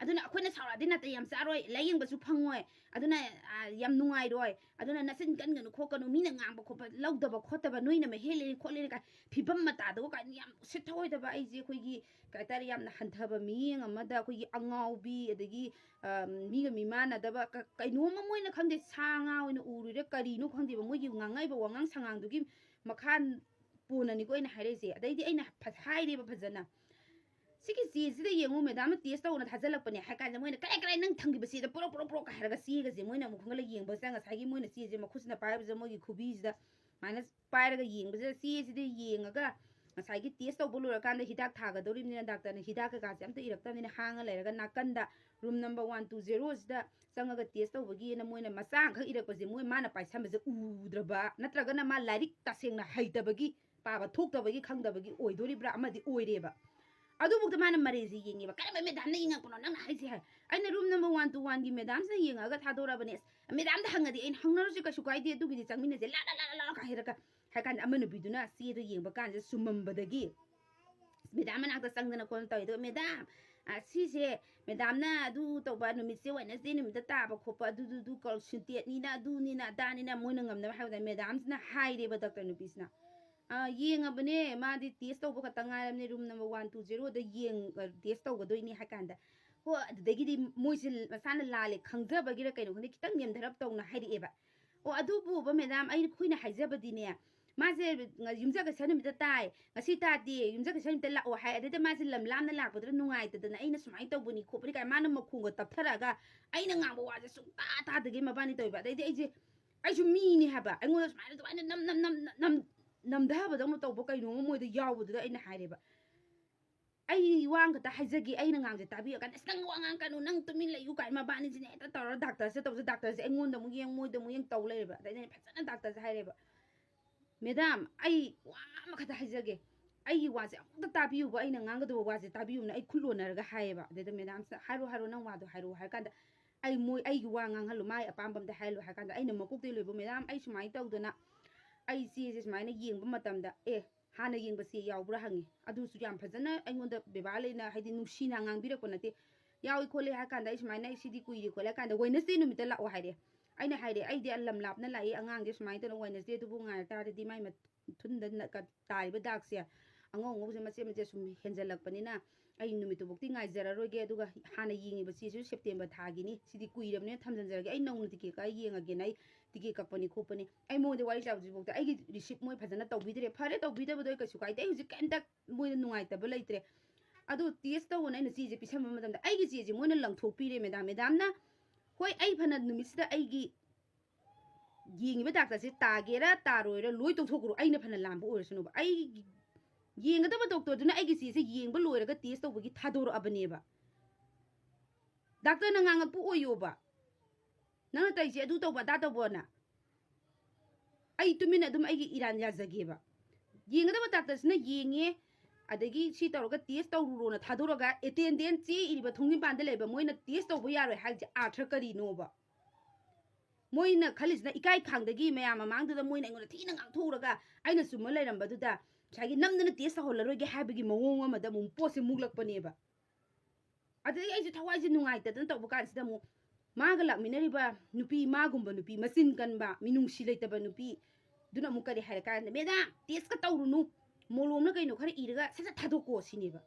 "ꯑꯗꯨꯅ ꯑꯩꯈꯣꯏꯅ ꯁꯥꯎꯔꯛꯑꯗꯤ ꯅꯥꯇꯩ ꯌꯥꯝ ꯆꯥꯔꯣꯏ, ꯂꯥꯏꯌꯦꯡꯕꯁꯨ ꯐꯪꯉꯣꯏ, ꯑꯗꯨꯅ, ꯑ, ꯌꯥꯝ ꯅꯨꯡꯉꯥꯏꯔꯣꯏ, ꯑꯗꯨꯅ ꯅꯆꯤꯟ ꯀꯟꯒꯅꯨ ꯈꯣꯠꯀꯅꯨ, ꯃꯤꯅ ꯉꯥꯡꯕ ꯈꯣꯠꯄ ꯂꯧꯗꯕ ꯈꯣꯠꯇꯕ, ꯅꯣꯏꯅ ꯃꯍꯦꯜꯂꯦ ꯈꯣꯠꯂꯦ" ꯀꯥꯏ ꯐꯤꯕꯝ ꯃꯇꯥꯗꯨꯒ ꯀꯥꯏꯅ ꯌꯥꯝ ꯎꯁꯤꯠ ꯊꯑꯣꯏꯗꯕ, ꯑꯩꯁꯦ ꯑꯩꯈꯣꯏꯒꯤ ꯀꯩ ꯍꯥꯏꯇꯥꯔꯦ, ꯌꯥꯝꯅ ꯍꯟꯊꯕ ꯃꯤꯠꯌꯦꯡ ꯑꯃꯗ ꯑꯩꯈꯣꯏꯒꯤ ꯑꯉꯥꯎꯕꯤ, ꯑꯗꯒꯤ, ꯑ, ꯃꯤꯒ ꯃꯤꯃꯥꯟꯅꯗꯕ ꯀ-, ꯀꯩꯅꯣꯝꯃ ꯃꯣꯏꯅ ꯈꯪꯗꯦ, ꯁꯥ ꯉꯥ ꯑꯣꯏꯅ ꯎꯔꯨꯔꯦ, ꯀꯔꯤꯅꯣ ꯈꯪꯗꯦꯕ, ꯃꯣꯏꯒꯤ ꯉꯥꯡꯉꯛꯏꯕ ꯋꯥꯉꯥꯡ ꯁꯉꯥꯡꯗꯨꯒꯤ ꯃꯈꯥ ꯄꯣꯟꯅꯅꯤꯀꯣ ꯑꯩꯅ ꯍꯥꯏꯔꯛꯏꯁꯦ꯫ ꯑꯗꯩꯗꯤ ꯑꯩꯅ ꯐ-, ꯍꯥꯏꯔꯦꯕ ꯐꯖꯅ, "ꯁꯤꯒꯤ ꯆꯦꯁꯤꯗ ꯌꯦꯡꯉꯨ, ꯃꯦꯗꯥꯝꯅ ꯇꯦꯁ ꯇꯧꯅ ꯊꯥꯖꯤꯜꯂꯛꯄꯅꯦ" ꯍꯥꯏ ꯀꯥꯟꯗ ꯃꯣꯏꯅ, "ꯀꯔꯥꯏ, ꯀꯔꯥꯏ, ꯅꯪ ꯊꯝꯈꯤꯕ ꯆꯦꯗꯣ ꯄꯨꯔꯛ, ꯄꯨꯔꯛ, ꯄꯨꯔꯛ" ꯍꯥꯏꯔꯒ ꯆꯦꯒꯁꯦ ꯃꯣꯏꯅ ꯑꯃꯨꯛ ꯈꯪꯒꯠꯂ ꯌꯦꯡꯕꯁꯤꯗ ꯉꯁꯥꯏꯒꯤ ꯃꯣꯏꯅ ꯆꯦꯁꯦ ꯃꯈꯨꯠꯁꯤꯅ ꯄꯥꯏꯕꯁꯤꯗ ꯃꯣꯏꯒꯤ ꯈꯨꯕꯤꯁꯤꯗ ꯁꯨꯃꯥꯏꯅ ꯄꯥꯏꯔꯒ ꯌꯦꯡꯕꯁꯤꯗ ꯆꯦꯁꯤꯗ ꯌꯦꯡꯉꯒ ꯉꯁꯥꯏꯒꯤ ꯇꯦꯁ ꯇꯧꯕ ꯂꯣꯏꯔꯀꯥꯟꯗ ꯍꯤꯗꯥꯛ ꯊꯥꯒꯗꯧꯔꯤꯕꯅꯤꯅ ꯗꯥꯛꯇꯔꯅ ꯍꯤꯗꯥꯛ ꯀꯩꯀꯥꯁꯦ ꯑꯝꯇ ꯏꯔꯛꯇꯕꯅꯤꯅ ꯍꯥꯡꯉ ꯂꯩꯔꯒ ꯅꯥꯀꯟꯗ ꯔꯨꯝ ꯅꯝꯕꯔ ꯋꯥꯟ ꯇꯨ ꯖꯦꯔꯣꯁꯤꯗ ꯆꯪꯉꯒ ꯇꯦꯁ ꯇꯧꯕꯒꯤꯅ ꯃꯣꯏꯅ ꯃꯆꯥ ꯑꯃꯈꯛ ꯏꯔꯛꯄꯁꯦ ꯃꯣꯏ ꯃꯥꯅ ꯄꯥꯏꯁꯟꯕꯁꯦ ꯎꯗ꯭ꯔꯕ ꯅꯠꯇ꯭ꯔꯒꯅ ꯃꯥ ꯂꯥꯏꯔꯤꯛ ꯇꯁꯦꯡꯅ ꯍꯩꯇꯕꯒꯤ ꯄꯥꯕ ꯊꯣꯛꯇꯕꯒꯤ ꯈꯪꯗꯕꯒꯤ ꯑꯣꯏꯗꯣꯔꯤꯕ꯭ꯔꯥ ꯑꯃꯗꯤ ꯑꯣꯏꯔꯦꯕ꯫ ꯑꯗꯨꯐꯥꯎꯗ ꯃꯥꯅ ꯃꯔꯩꯁꯦ ꯌꯦꯡꯉꯦꯕ꯫ "ꯀꯔꯝꯕ ꯃꯦꯗꯥꯝꯅ ꯌꯦꯡꯉꯛꯄꯅꯣ ꯅꯪꯅ ꯍꯥꯏꯁꯦ?" ꯍꯥꯏ꯫ ꯑꯩꯅ ꯔꯨꯝ ꯅꯝꯕꯔ ꯋꯥꯟ ꯇꯨ ꯋꯥꯟꯒꯤ ꯃꯦꯗꯥꯝꯁꯤꯅ ꯌꯦꯡꯉꯛꯑꯒ ꯊꯥꯗꯣꯔꯛꯑꯕꯅꯦ꯫ "ꯑꯁ, ꯃꯦꯗꯥꯝꯗ ꯍꯪꯉꯗꯤ ꯑꯩꯅ ꯍꯪꯅꯔꯁꯨ ꯀꯩꯁꯨ ꯀꯥꯏꯗꯦ, ꯑꯗꯨꯒꯤꯗꯤ ꯆꯪꯃꯤꯟꯅꯁꯦ, ꯂꯥ, ꯂꯥ, ꯂꯥ, ꯂꯥ, ꯂꯥ" ꯀꯥꯏ ꯍꯥꯏꯔꯒ ꯍꯥꯏ ꯀꯥꯟꯗ ꯑꯃ ꯅꯨꯄꯤꯗꯨꯅ ꯆꯦꯗꯣ ꯌꯦꯡꯕ ꯀꯥꯟꯁꯤꯗ ꯆꯨꯝꯃꯝꯕꯗꯒꯤ ꯃꯦꯗꯥꯝ ꯃꯅꯥꯛꯇ ꯆꯪꯗꯅ ꯈꯣꯠꯇꯅ ꯇꯧꯋꯦ꯫ ꯑꯗꯨꯒ, "ꯃꯦꯗꯥꯝ, ꯑ, ꯁꯤꯁꯦ ꯃꯦꯗꯥꯝꯅ ꯑꯗꯨ ꯇꯧꯕ ꯅꯨꯃꯤꯠꯁꯦ Wednesday ꯅꯨꯃꯤꯠꯇ ꯇꯥꯕ ꯈꯣꯠꯄ ꯑꯗꯨꯗꯨꯗꯨ ꯀꯜꯁꯤꯟꯇꯦꯠꯅꯤꯅ ꯑꯗꯨꯅꯤꯅ ꯑꯗꯥꯅꯤꯅ" ꯃꯣꯏꯅ ꯉꯝꯅꯕ ꯍꯥꯏꯕꯗ ꯃꯦꯗꯥꯝꯁꯤꯅ ꯍꯥꯏꯔꯦꯕ ꯗꯥꯛꯇꯔ ꯅꯨꯄꯤꯁꯤꯅ꯫ "ꯑ, ꯌꯦꯡꯉꯕꯅꯦ, ꯃꯥꯗꯤ ꯇꯦꯁ ꯇꯧꯕ ꯈꯛꯇ ꯉꯥꯏꯔꯕꯅꯦ, ꯔꯨꯝ ꯅꯝꯕꯔ ꯋꯥꯟ ꯇꯨ ꯖꯦꯔꯣꯗ ꯌꯦꯡ-, ꯑ, ꯇꯦꯁ ꯇꯧꯒꯗꯣꯏꯅꯤ" ꯍꯥꯏ ꯀꯥꯟꯗ, ꯍꯣ, ꯑꯗꯨꯗꯒꯤꯗꯤ ꯃꯣꯏꯁꯦ ꯃꯁꯥꯅ ꯂꯥꯜꯂꯦ ꯈꯪꯖꯕꯒꯤꯔ ꯀꯩꯅꯣ ꯈꯪꯗꯦ, ꯈꯤꯇꯪ ꯅꯦꯝꯊꯔꯞ ꯇꯧꯅ ꯍꯥꯏꯔꯛꯑꯦꯕ꯫ "ꯑꯣ, ꯑꯗꯨꯕꯨꯕ ꯃꯦꯗꯥꯝ, ꯑꯩꯈꯣꯏꯅ ꯍꯥꯏꯖꯕꯗꯤꯅꯦ, ꯃꯥꯁꯦ ꯉ-, ꯌꯨꯝꯁꯀꯩꯁ ꯅꯨꯃꯤꯠꯇ ꯇꯥꯏ, ꯉꯁꯤ ꯇꯥꯗꯦ, ꯌꯨꯝꯁꯀꯩꯁ ꯅꯨꯃꯤꯠꯇ ꯂꯥꯛꯑꯣ" ꯍꯥꯏ꯫ ꯑꯗꯩꯗ ꯃꯥꯁꯦ ꯂꯝ ꯂꯥꯞꯅ ꯂꯥꯛꯄꯗꯨꯗ ꯅꯨꯡꯉꯥꯏꯇꯗꯅ ꯑꯩꯅ ꯁꯨꯃꯥꯏꯅ ꯇꯧꯕꯅꯤ ꯈꯣꯠꯄꯅꯤ ꯀꯥꯏꯅ ꯃꯥꯅ ꯃꯈꯣꯡꯒ ꯇꯞꯊꯔꯛꯑꯒ ꯑꯩꯅ ꯉꯥꯡꯕ ꯋꯥꯁꯦ ꯁꯨꯡꯇꯥ ꯇꯥꯗꯒꯩ ꯃꯕꯥꯅꯤ ꯇꯧꯋꯦꯕ꯫ ꯑꯗꯩꯗꯤ ꯑꯩꯁꯦ, ꯑꯩꯁꯨ ꯃꯤꯅꯤ ꯍꯥꯏꯕ, ꯑꯩꯉꯣꯟꯗ ꯁꯨꯃꯥꯏꯅ ꯑꯗꯨꯃꯥꯏꯅ ꯅꯝ, ꯅꯝ, ꯅꯝ, ꯅꯝ, ꯅꯝꯊꯕꯗꯧꯅ ꯇꯧꯕ ꯀꯩꯅꯣꯝꯃ ꯃꯣꯏꯗ ꯌꯥꯎꯕꯗꯨꯗ ꯑꯩꯅ ꯍꯥꯏꯔꯦꯕ, "ꯑꯩ ꯋꯥ ꯑꯃꯈꯛꯇ ꯍꯥꯏꯖꯒꯦ, ꯑꯩꯅ ꯉꯥꯡꯕꯁꯦ ꯇꯥꯕꯤꯌꯨ" ꯀꯥꯏꯅ, "ꯑꯁ, ꯅꯪ ꯋꯥ ꯉꯥꯡ ꯀꯅꯨ, ꯅꯪ ꯇꯨꯃꯤꯟ ꯂꯩꯌꯨ" ꯀꯥꯏꯅ ꯃꯕꯥꯅꯤꯁꯤꯅ ꯍꯦꯛꯇ ꯇꯧꯔꯒ ꯗꯥꯛꯇꯔꯁꯦ ꯇꯧꯕꯁꯦ, ꯗꯥꯛꯇꯔꯁꯦ ꯑꯩꯉꯣꯟꯗ ꯑꯃꯨꯛ ꯌꯦꯡ, ꯃꯣꯏꯗ ꯑꯃꯨꯛ ꯌꯦꯡ ꯇꯧ ꯂꯩꯔꯦꯕ꯫ ꯑꯗꯩꯗꯤ ꯑꯩꯅ ꯐꯖꯅ ꯗꯥꯛꯇꯔꯁꯦ ꯍꯥꯏꯔꯦꯕ, "ꯃꯦꯗꯥꯝ, ꯑꯩ ꯋꯥ ꯑꯃꯈꯛꯇ ꯍꯥꯏꯖꯒꯦ, ꯑꯩꯒꯤ ꯋꯥꯁꯦ ꯑꯃꯨꯛꯇ ꯇꯥꯕꯤꯌꯨꯕ, ꯑꯩꯅ ꯉꯥꯡꯒꯗꯕ ꯋꯥꯁꯦ ꯇꯥꯕꯤꯌꯨꯅ" ꯑꯩ ꯈꯨꯠ ꯂꯣꯟꯅꯔꯒ ꯍꯥꯏꯌꯦꯕ꯫ ꯑꯗꯩꯗ ꯃꯦꯗꯥꯝꯁꯤꯅ, "ꯍꯥꯏꯔꯣ, ꯍꯥꯏꯔꯣ, ꯅꯪ ꯋꯥꯗꯣ ꯍꯥꯏꯔꯣ" ꯍꯥꯏꯔ ꯀꯥꯟꯗ, "ꯑꯩ ꯃꯣꯏ, ꯑꯩꯒꯤ ꯋꯥ ꯉꯥꯡꯍꯜꯂꯨ, ꯃꯥꯏ ꯑꯄꯥꯝꯕ ꯑꯝꯇ ꯍꯥꯏꯍꯜꯂꯨ" ꯍꯥꯏ ꯀꯥꯟꯗ, ꯑꯩꯅ ꯃꯀꯣꯛꯇꯩ ꯂꯣꯏꯕ, "ꯃꯦꯗꯥꯝ, ꯑꯩ ꯁꯨꯃꯥꯏꯅ ꯇꯧꯗꯅ ꯑꯩ ꯆꯦꯁꯦ ꯁꯨꯃꯥꯏꯅ ꯌꯦꯡꯕ ꯃꯇꯝꯗ, ꯑꯦ, ꯍꯥꯟꯅ ꯌꯦꯡꯕ ꯆꯦ ꯌꯥꯎꯕ꯭ꯔꯥ?" ꯍꯪꯉꯤ꯫ ꯑꯗꯨꯁꯨ ꯌꯥꯝ ꯐꯖꯅ ꯑꯩꯉꯣꯟꯗ ꯕꯦꯕꯥꯔ ꯂꯩꯅ, ꯍꯥꯏꯗꯤ, ꯅꯨꯡꯁꯤꯅ ꯉꯥꯡꯕꯤꯔꯛꯄ ꯅꯠꯇꯦ꯫ "ꯌꯥꯎꯏ ꯈꯣꯠꯂꯤ" ꯍꯥꯏ ꯀꯥꯟꯗ, "ꯑꯩ ꯁꯨꯃꯥꯏꯅ, ꯑꯩ ꯁꯤꯗꯤ ꯀꯨꯏꯔꯦ ꯈꯣꯠꯂꯦ" ꯍꯥꯏ ꯀꯥꯟꯗ, "Wednesday ꯅꯨꯃꯤꯠꯇ ꯂꯥꯛꯑꯣ" ꯍꯥꯏꯔꯦ꯫ ꯑꯩꯅ ꯍꯥꯏꯔꯦ, "ꯑꯩꯗꯤ ꯂꯝ ꯂꯥꯞꯅ ꯂꯥꯛꯏ, ꯑꯉꯥꯡꯁꯦ ꯁꯨꯃꯥꯏꯅ ꯇꯧꯗꯅ Wednesdayꯗꯨꯕꯨ ꯉꯥꯏꯔ ꯇꯥꯔꯗꯤ ꯃꯥꯏ ꯃꯊꯨꯟꯗ ꯅ-, ꯀ-, ꯇꯥꯔꯤꯕ ꯗꯥꯛꯁꯦ, ꯑꯉꯧ ꯑꯉꯧꯕꯁꯦ ꯃꯆꯦꯠ ꯃꯆꯦꯠ ꯁꯨꯝ ꯍꯦꯟꯖꯜꯂꯛꯄꯅꯤꯅ ꯑꯩ ꯅꯨꯃꯤꯠꯇꯨꯐꯥꯎꯗꯤ ꯉꯥꯏꯖꯔꯔꯣꯏꯒꯦ, ꯑꯗꯨꯒ ꯍꯥꯟꯅ ꯌꯦꯡꯉꯤꯕ ꯆꯦꯁꯤꯁꯨ September ꯊꯥꯒꯤꯅꯤ, ꯁꯤꯗꯤ ꯀꯨꯏꯔꯕꯅꯤꯅ ꯊꯝꯖꯤꯟꯖꯔꯒꯦ, ꯑꯩ ꯅꯧꯅ ꯇꯤꯀꯦꯠ ꯀꯛꯑ ꯌꯦꯡꯉꯒꯦꯅ ꯑꯩ ꯇꯤꯀꯦꯠ ꯀꯛꯄꯅꯤ ꯈꯣꯠꯄꯅꯤ"꯫ ꯑꯩ ꯃꯉꯣꯟꯗ ꯋꯥꯔꯤ ꯁꯥꯕꯁꯤꯐꯥꯎꯗ ꯑꯩꯒꯤ receipt ꯃꯣꯏ ꯐꯖꯅ ꯇꯧꯕꯤꯗ꯭ꯔꯦ꯫ ꯐꯔꯦ, ꯇꯧꯕꯤꯗꯕꯗꯣ ꯑꯩ ꯀꯩꯁꯨ ꯀꯥꯏꯗꯦ, ꯑꯩ ꯍꯧꯖꯤꯛ ꯀꯩꯝꯇ ꯃꯣꯏꯗ ꯅꯨꯡꯉꯥꯏꯇꯕ ꯂꯩꯇ꯭ꯔꯦ꯫ ꯑꯗꯨ ꯇꯦꯁ ꯇꯧꯑꯣꯅ ꯑꯩꯅ ꯆꯦꯁꯦ ꯄꯤꯁꯟꯕ ꯃꯇꯝꯗ ꯑꯩꯒꯤ ꯆꯦꯁꯦ ꯃꯣꯏꯅ ꯂꯪꯊꯣꯛꯄꯤꯔꯦ ꯃꯦꯗꯥꯝ꯫ ꯃꯦꯗꯥꯝꯅ, ꯍꯣꯏ, ꯑꯩ ꯐꯅ ꯅꯨꯃꯤꯠꯁꯤꯗ ꯑꯩꯒꯤ ꯌꯦꯡꯉꯤꯕ ꯗꯥꯛꯇꯔꯁꯦ ꯇꯥꯒꯦꯔꯥ ꯇꯥꯔꯣꯏꯔꯥ ꯂꯣꯏ ꯇꯧꯊꯣꯛꯈ꯭ꯔꯣ, ꯑꯩꯅ ꯐꯅ ꯂꯥꯟꯕ ꯑꯣꯏꯔꯁꯅꯨꯕ, ꯑꯩ ꯌꯦꯡꯒꯗꯕ ꯗꯣꯛꯇꯔꯗꯨꯅ ꯑꯩꯒꯤ ꯆꯦꯁꯦ ꯌꯦꯡꯕ ꯂꯣꯏꯔꯒ ꯇꯦꯁ ꯇꯧꯕꯒꯤ ꯊꯥꯗꯣꯔꯛꯑꯕꯅꯦꯕ꯫ ꯗꯥꯛꯇꯔꯅ ꯉꯥꯡꯉꯛꯄ ꯑꯣꯏꯌꯣꯕ, ꯅꯪꯅ ꯇꯧꯔꯤꯁꯦ ꯑꯗꯨ ꯇꯧꯕ ꯑꯗꯥ ꯇꯧꯕꯅ꯫ ꯑꯩ ꯇꯨꯃꯤꯟꯅ ꯑꯗꯨꯝ ꯑꯩꯒꯤ ꯏꯔꯥꯟ ꯌꯥꯖꯒꯦꯕ꯫ ꯌꯦꯡꯒꯗꯕ ꯗꯥꯛꯇꯔꯁꯤꯅ ꯌꯦꯡꯉꯦ, ꯑꯗꯒꯤ ꯁꯤ ꯇꯧꯔꯒ ꯇꯦꯁ ꯇꯧꯔꯨꯔꯣꯅ ꯊꯥꯗꯣꯔꯒ ꯑꯦꯇꯦꯟꯗꯦꯟ ꯆꯦ ꯏꯔꯤꯕ ꯊꯣꯡꯖꯤꯟꯄꯥꯟꯗ ꯂꯩꯕ ꯃꯣꯏꯅ ꯇꯦꯁ ꯇꯧꯕ ꯌꯥꯔꯣꯏ ꯍꯥꯏꯕꯁꯦ ꯑꯥꯔꯊ ꯀꯔꯤꯅꯣꯕ? ꯃꯣꯏꯅ ꯈꯜꯂꯤꯁꯤꯅ ꯏꯀꯥꯏ ꯈꯪꯗꯒꯤ ꯃꯌꯥꯝ ꯃꯃꯥꯡꯗꯨꯗ ꯃꯣꯏꯅ ꯑꯩꯉꯣꯟꯗ ꯊꯤꯅ ꯉꯥꯡꯊꯣꯛꯎꯔꯒ ꯑꯩꯅ ꯆꯨꯝꯃ ꯂꯩꯔꯝꯕꯗꯨꯗ ꯉꯁꯥꯏꯒꯤ ꯅꯝꯗꯅ ꯇꯦꯁ ꯇꯧꯍꯜꯂꯔꯣꯏꯒꯦ ꯍꯥꯏꯕꯒꯤ ꯃꯑꯣꯡ ꯑꯃꯗ ꯑꯃꯨꯛ ꯄꯣꯠꯁꯦ ꯃꯨꯛꯂꯛꯄꯅꯦꯕ꯫ ꯑꯗꯨꯗꯒꯤ ꯑꯩꯁꯦ ꯊꯋꯥꯏꯁꯦ ꯅꯨꯡꯉꯥꯏꯇꯗꯅ ꯇꯧꯕ ꯀꯥꯟꯁꯤꯗ ꯑꯃꯨꯛ ꯃꯥꯒ ꯂꯥꯛꯃꯤꯟꯅꯔꯤꯕ ꯅꯨꯄꯤ, ꯃꯥꯒꯨꯝꯕ ꯅꯨꯄꯤ, ꯃꯆꯤꯟ ꯀꯟꯕ, ꯃꯤꯅꯨꯡꯁꯤ ꯂꯩꯇꯕ ꯅꯨꯄꯤ, ꯑꯗꯨꯅ ꯑꯃꯨꯛ ꯀꯔꯤ ꯍꯥꯏꯔꯦ ꯀꯥꯟꯗ, "ꯃꯦꯗꯥꯝ, ꯇꯦꯁꯀ ꯇꯧꯔꯨꯅꯨ, ꯃꯣꯂꯣꯝꯅ ꯀꯩꯅꯣ ꯈꯔ ꯏꯔꯒ ꯁꯠ ꯁꯠ ꯊꯥꯗꯣꯛꯀꯣ" ꯁꯤꯅꯦꯕ꯫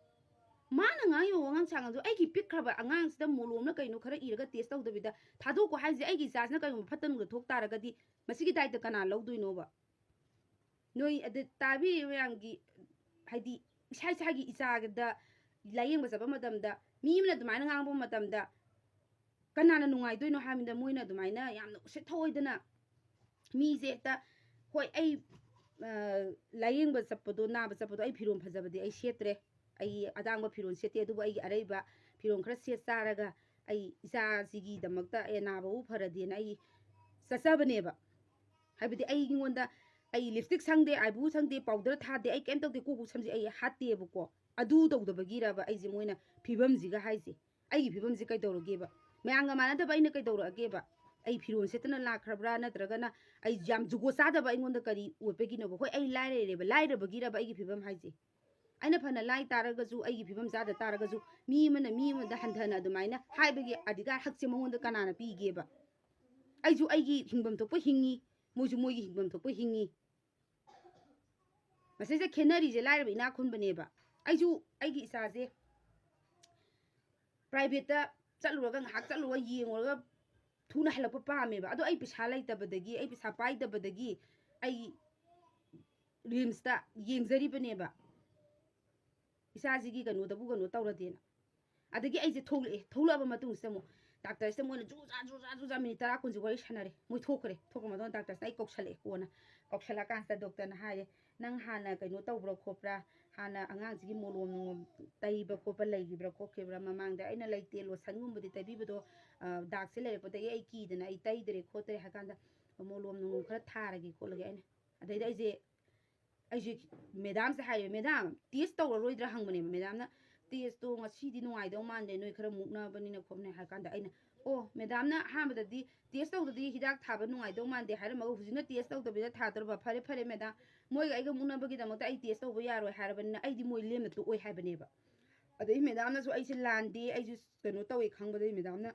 ꯃꯥꯅ ꯉꯥꯡꯉꯤꯕ ꯋꯥꯉꯥꯡ ꯁꯉꯥꯡꯗꯣ, ꯑꯩꯒꯤ ꯄꯤꯛꯈ꯭ꯔꯕ ꯑꯉꯥꯡꯁꯤꯗ ꯃꯣꯂꯣꯝꯅ ꯀꯩꯅꯣ ꯈꯔ ꯏꯔꯒ ꯇꯦꯁ ꯇꯧꯗꯕꯤꯗ ꯊꯥꯗꯣꯛꯀꯣ ꯍꯥꯏꯁꯦ, ꯑꯩꯒꯤ ꯏꯆꯥꯁꯤꯅ ꯀꯩꯒꯨꯝꯕ ꯐꯠꯇ ꯅꯨꯡꯗ ꯊꯣꯛ ꯇꯥꯔꯒꯗꯤ ꯃꯁꯤꯒꯤ ꯗꯥꯏꯇ ꯀꯅꯥ ꯂꯧꯗꯣꯏꯅꯣꯕ? ꯅꯣꯏ ꯑꯗ ꯇꯥꯕꯤꯔꯤꯕ ꯃꯌꯥꯝꯒꯤ, ꯍꯥꯏꯗꯤ, ꯏꯁꯥ ꯏꯁꯥꯒꯤ ꯏꯆꯥꯗ ꯂꯥꯌꯦꯡꯕ ꯆꯠꯄ ꯃꯇꯝꯗ ꯃꯤ ꯑꯃꯅ ꯑꯗꯨꯃꯥꯏꯅ ꯉꯥꯡꯕ ꯃꯇꯝꯗ ꯀꯅꯥꯅ ꯅꯨꯡꯉꯥꯏꯗꯣꯏꯅꯣ ꯍꯥꯏꯕꯗ, ꯃꯣꯏꯅ ꯑꯗꯨꯃꯥꯏꯅ ꯌꯥꯝꯅ ꯎꯁꯤꯠ ꯊꯑꯣꯏꯗꯅ ꯃꯤꯁꯦ ꯍꯦꯛꯇ, ꯍꯣꯏ, ꯑꯩ, ꯑ, ꯂꯥꯌꯦꯡꯕ ꯆꯠꯄꯗꯣ, ꯅꯥꯕ ꯆꯠꯄꯗꯣ ꯑꯩ ꯐꯤꯔꯣꯜ ꯐꯖꯕꯗꯤ ꯑꯩ ꯁꯦꯠꯇ꯭ꯔꯦ, ꯑꯩ ꯑꯇꯥꯡꯕ ꯐꯤꯔꯣꯜ ꯁꯦꯠꯇꯦ, ꯑꯗꯨꯕꯨ ꯑꯩꯒꯤ ꯑꯔꯩꯕ ꯐꯤꯔꯣꯜ ꯈꯔ ꯁꯦꯠ ꯆꯥꯔꯒ ꯑꯩ ꯏꯆꯥꯁꯤꯒꯤꯗꯃꯛꯇ ꯑꯦ ꯅꯥꯕꯕꯨ ꯐꯔꯗꯤꯅ ꯑꯩ ꯆꯠꯆꯕꯅꯦꯕ꯫ ꯍꯥꯏꯕꯗꯤ ꯑꯩꯉꯣꯟꯗ, ꯑꯩ ꯂꯤꯞꯁꯇꯤꯛ ꯁꯪꯗꯦ, ꯑꯥꯏꯕ꯭ꯔꯨ ꯁꯪꯗꯦ, ꯄꯥꯎꯗꯔ ꯊꯥꯗꯦ, ꯑꯩ ꯀꯩꯝ ꯇꯧꯗꯦ, ꯀꯣꯛ ꯁꯝꯁꯦ ꯑꯩ ꯍꯥꯠꯇꯦꯕꯀꯣ꯫ ꯑꯗꯨ ꯇꯧꯗꯕꯒꯤꯔꯕ ꯑꯩꯁꯦ ꯃꯣꯏꯅ ꯐꯤꯕꯝꯁꯤꯒ ꯍꯥꯏꯁꯦ? ꯑꯩꯒꯤ ꯐꯤꯕꯝꯁꯦ ꯀꯩꯗꯧꯔꯒꯦꯕ? ꯃꯌꯥꯝꯒ ꯃꯥꯟꯅꯗꯕ ꯑꯩꯅ ꯀꯩꯗꯧꯔꯛꯑꯒꯦꯕ? ꯑꯩ ꯐꯤꯔꯣꯜ ꯁꯦꯠꯇꯅ ꯂꯥꯛꯈ꯭ꯔꯕ꯭ꯔꯥ? ꯅꯠꯇ꯭ꯔꯒꯅ ꯑꯩ ꯌꯥꯝ ꯖꯨꯒꯣꯠ ꯆꯥꯗꯕ ꯑꯩꯉꯣꯟꯗ ꯀꯔꯤ ꯑꯣꯏꯕꯒꯤꯅꯣꯕ? ꯍꯣꯏ, ꯑꯩ ꯂꯥꯏꯔꯔꯦꯕ, ꯂꯥꯏꯔꯕꯒꯤꯔꯕ ꯑꯩꯒꯤ ꯐꯤꯕꯝ ꯍꯥꯏꯁꯦ? ꯑꯩꯅ ꯐꯅ ꯂꯥꯏ ꯇꯥꯔꯒꯁꯨ, ꯑꯩꯒꯤ ꯐꯤꯕꯝ ꯆꯥꯗ ꯇꯥꯔꯒꯁꯨ, ꯃꯤ ꯑꯃꯅ ꯃꯤ ꯑꯃꯗ ꯍꯟꯊꯅ ꯑꯗꯨꯃꯥꯏꯅ ꯍꯥꯏꯕꯒꯤ ꯑꯙꯤꯀꯥꯔ, ꯍꯛꯁꯦ ꯃꯉꯣꯟꯗ ꯀꯅꯥꯅ ꯄꯤꯒꯦꯕ? ꯑꯩꯁꯨ ꯑꯩꯒꯤ ꯍꯤꯡꯐꯝ ꯊꯣꯛꯄ ꯍꯤꯡꯉꯤ, ꯃꯣꯏꯁꯨ ꯃꯣꯏꯒꯤ ꯍꯤꯡꯐꯝ ꯊꯣꯛꯄ ꯍꯤꯡꯉꯤ꯫ ꯃꯁꯤꯁꯦ ꯈꯦꯠꯅꯔꯤꯁꯦ ꯂꯥꯏꯔꯕ ꯏꯅꯥꯛ ꯈꯨꯟꯕꯅꯦꯕ꯫ ꯑꯩꯁꯨ ꯑꯩꯒꯤ ꯏꯆꯥꯁꯦ ꯄ꯭ꯔꯥꯏꯚꯦꯠꯇ ꯆꯠꯂꯨꯔꯒ, ꯉꯥꯏꯍꯥꯛ ꯆꯠꯂꯨꯔꯒ ꯌꯦꯡꯉꯨꯔꯒ ꯊꯨꯅ ꯍꯜꯂꯛꯄ ꯄꯥꯝꯃꯦꯕ꯫ ꯑꯗꯣ ꯑꯩ ꯄꯩꯁꯥ ꯂꯩꯇꯕꯗꯒꯤ, ꯑꯩ ꯄꯩꯁꯥ ꯄꯥꯏꯗꯕꯗꯒꯤ ꯑꯩ ꯔꯤꯝꯁꯇ ꯌꯦꯡꯖꯔꯤꯕꯅꯦꯕ꯫ ꯏꯆꯥꯁꯤꯒꯤ ꯀꯩꯅꯣꯗꯕꯨ ꯀꯩꯅꯣ ꯇꯧꯔꯗꯤꯅ꯫ ꯑꯗꯒꯤ ꯑꯩꯁꯦ ꯊꯣꯛꯂꯛꯑꯦ꯫ ꯊꯣꯛꯂꯛꯑꯕ ꯃꯇꯨꯡꯁꯤꯗ ꯑꯃꯨꯛ ꯗꯥꯛꯇꯔꯁꯤꯗ ꯃꯣꯏꯅ ꯖꯨ ꯖꯥ ꯖꯨ ꯖꯥ ꯖꯨ ꯖꯥ ꯃꯤꯅꯤꯠ ꯇꯔꯥ ꯀꯨꯟꯁꯦ ꯋꯥꯔꯤ ꯁꯥꯟꯅꯔꯦ꯫ ꯃꯣꯏ ꯊꯣꯛꯈ꯭ꯔꯦ꯫ ꯊꯣꯛꯈ꯭ꯔ ꯃꯇꯨꯡꯗ ꯗꯥꯛꯇꯔꯁꯤꯅ ꯑꯩ ꯀꯧꯁꯜꯂꯛꯑꯦ꯫ ꯀꯣꯟꯅ ꯀꯧꯁꯜꯂꯛꯑꯀꯥꯟꯁꯤꯗ ꯗꯣꯛꯇꯔꯅ ꯍꯥꯏꯔꯦ, "ꯅꯪ ꯍꯥꯟꯅ ꯀꯩꯅꯣ ꯇꯧꯕ꯭ꯔꯥ ꯈꯣꯠꯄ꯭ꯔꯥ? ꯍꯥꯟꯅ ꯑꯉꯥꯡꯁꯤꯒꯤ ꯃꯣꯂꯣꯝ ꯅꯣꯂꯣꯝ ꯇꯩꯕ ꯈꯣꯠꯄ ꯂꯩꯈꯤꯕ꯭ꯔꯥ ꯈꯣꯠꯈꯤꯕ꯭ꯔꯥ?" ꯃꯃꯥꯡꯗ ꯑꯩꯅ ꯂꯩꯇꯦ꯫ ꯂꯣꯁꯟꯒꯨꯝꯕꯗꯤ ꯇꯩꯕꯤꯕꯗꯣ, ꯑ, ꯗꯥꯛꯁꯦ ꯂꯩꯔꯛꯄꯗꯒꯤ ꯑꯩ ꯀꯤꯗꯅ ꯑꯩ ꯇꯩꯗ꯭ꯔꯦ ꯈꯣꯠꯇ꯭ꯔꯦ ꯍꯥꯏ ꯀꯥꯟꯗ, "ꯃꯣꯂꯣꯝ ꯅꯣꯂꯣꯝ ꯈꯔ ꯊꯥꯔꯒꯦ ꯈꯣꯠꯂꯒꯦ" ꯑꯩꯅ꯫ ꯑꯗꯩꯗ ꯑꯩꯁꯦ, ꯑꯩꯁꯦ ꯃꯦꯗꯥꯝꯁꯦ ꯍꯥꯏꯔꯦ, "ꯃꯦꯗꯥꯝ, ꯇꯦꯁ ꯇꯧꯔꯔꯣꯏꯗ꯭ꯔꯥ?" ꯍꯪꯕꯅꯦꯕ꯫ ꯃꯦꯗꯥꯝꯅ, "ꯇꯦꯁꯇꯣ ꯉꯁꯤꯗꯤ ꯅꯨꯡꯉꯥꯏꯗꯧ ꯃꯥꯟꯗꯦ, ꯅꯣꯏ ꯈꯔ ꯃꯨꯛꯅꯕꯅꯤꯅ ꯈꯣꯠꯅꯦ" ꯍꯥꯏ ꯀꯥꯟꯗ ꯑꯩꯅ, "ꯑꯣ, ꯃꯦꯗꯥꯝꯅ ꯑꯍꯥꯟꯕꯗꯗꯤ ꯇꯦꯁ ꯇꯧꯗꯗꯤ ꯍꯤꯗꯥꯛ ꯊꯥꯕ ꯅꯨꯡꯉꯥꯏꯗꯧ ꯃꯥꯟꯗꯦ ꯍꯥꯏꯔꯝꯃꯒ ꯍꯧꯖꯤꯛꯅ ꯇꯦꯁ ꯇꯧꯗꯕꯤꯗ ꯊꯥꯗꯧꯔꯕ? ꯐꯔꯦ, ꯐꯔꯦ ꯃꯦꯗꯥꯝ, ꯃꯣꯏꯒ ꯑꯩꯒ ꯃꯨꯛꯅꯕꯒꯤꯗꯃꯛꯇ ꯑꯩ ꯇꯦꯁ ꯇꯧꯕ ꯌꯥꯔꯣꯏ ꯍꯥꯏꯔꯕꯅꯤꯅ ꯑꯩꯗꯤ ꯃꯣꯏ ꯂꯦꯝꯅ ꯇꯣꯛꯑꯣꯏ" ꯍꯥꯏꯕꯅꯦꯕ꯫ ꯑꯗꯩ ꯃꯦꯗꯥꯝꯅꯁꯨ ꯑꯩꯁꯦ ꯂꯥꯟꯗꯦ, ꯑꯩꯁꯨ ꯀꯩꯅꯣ ꯇꯧꯋꯦ ꯈꯪꯕꯗꯩ ꯃꯦꯗꯥꯝꯅ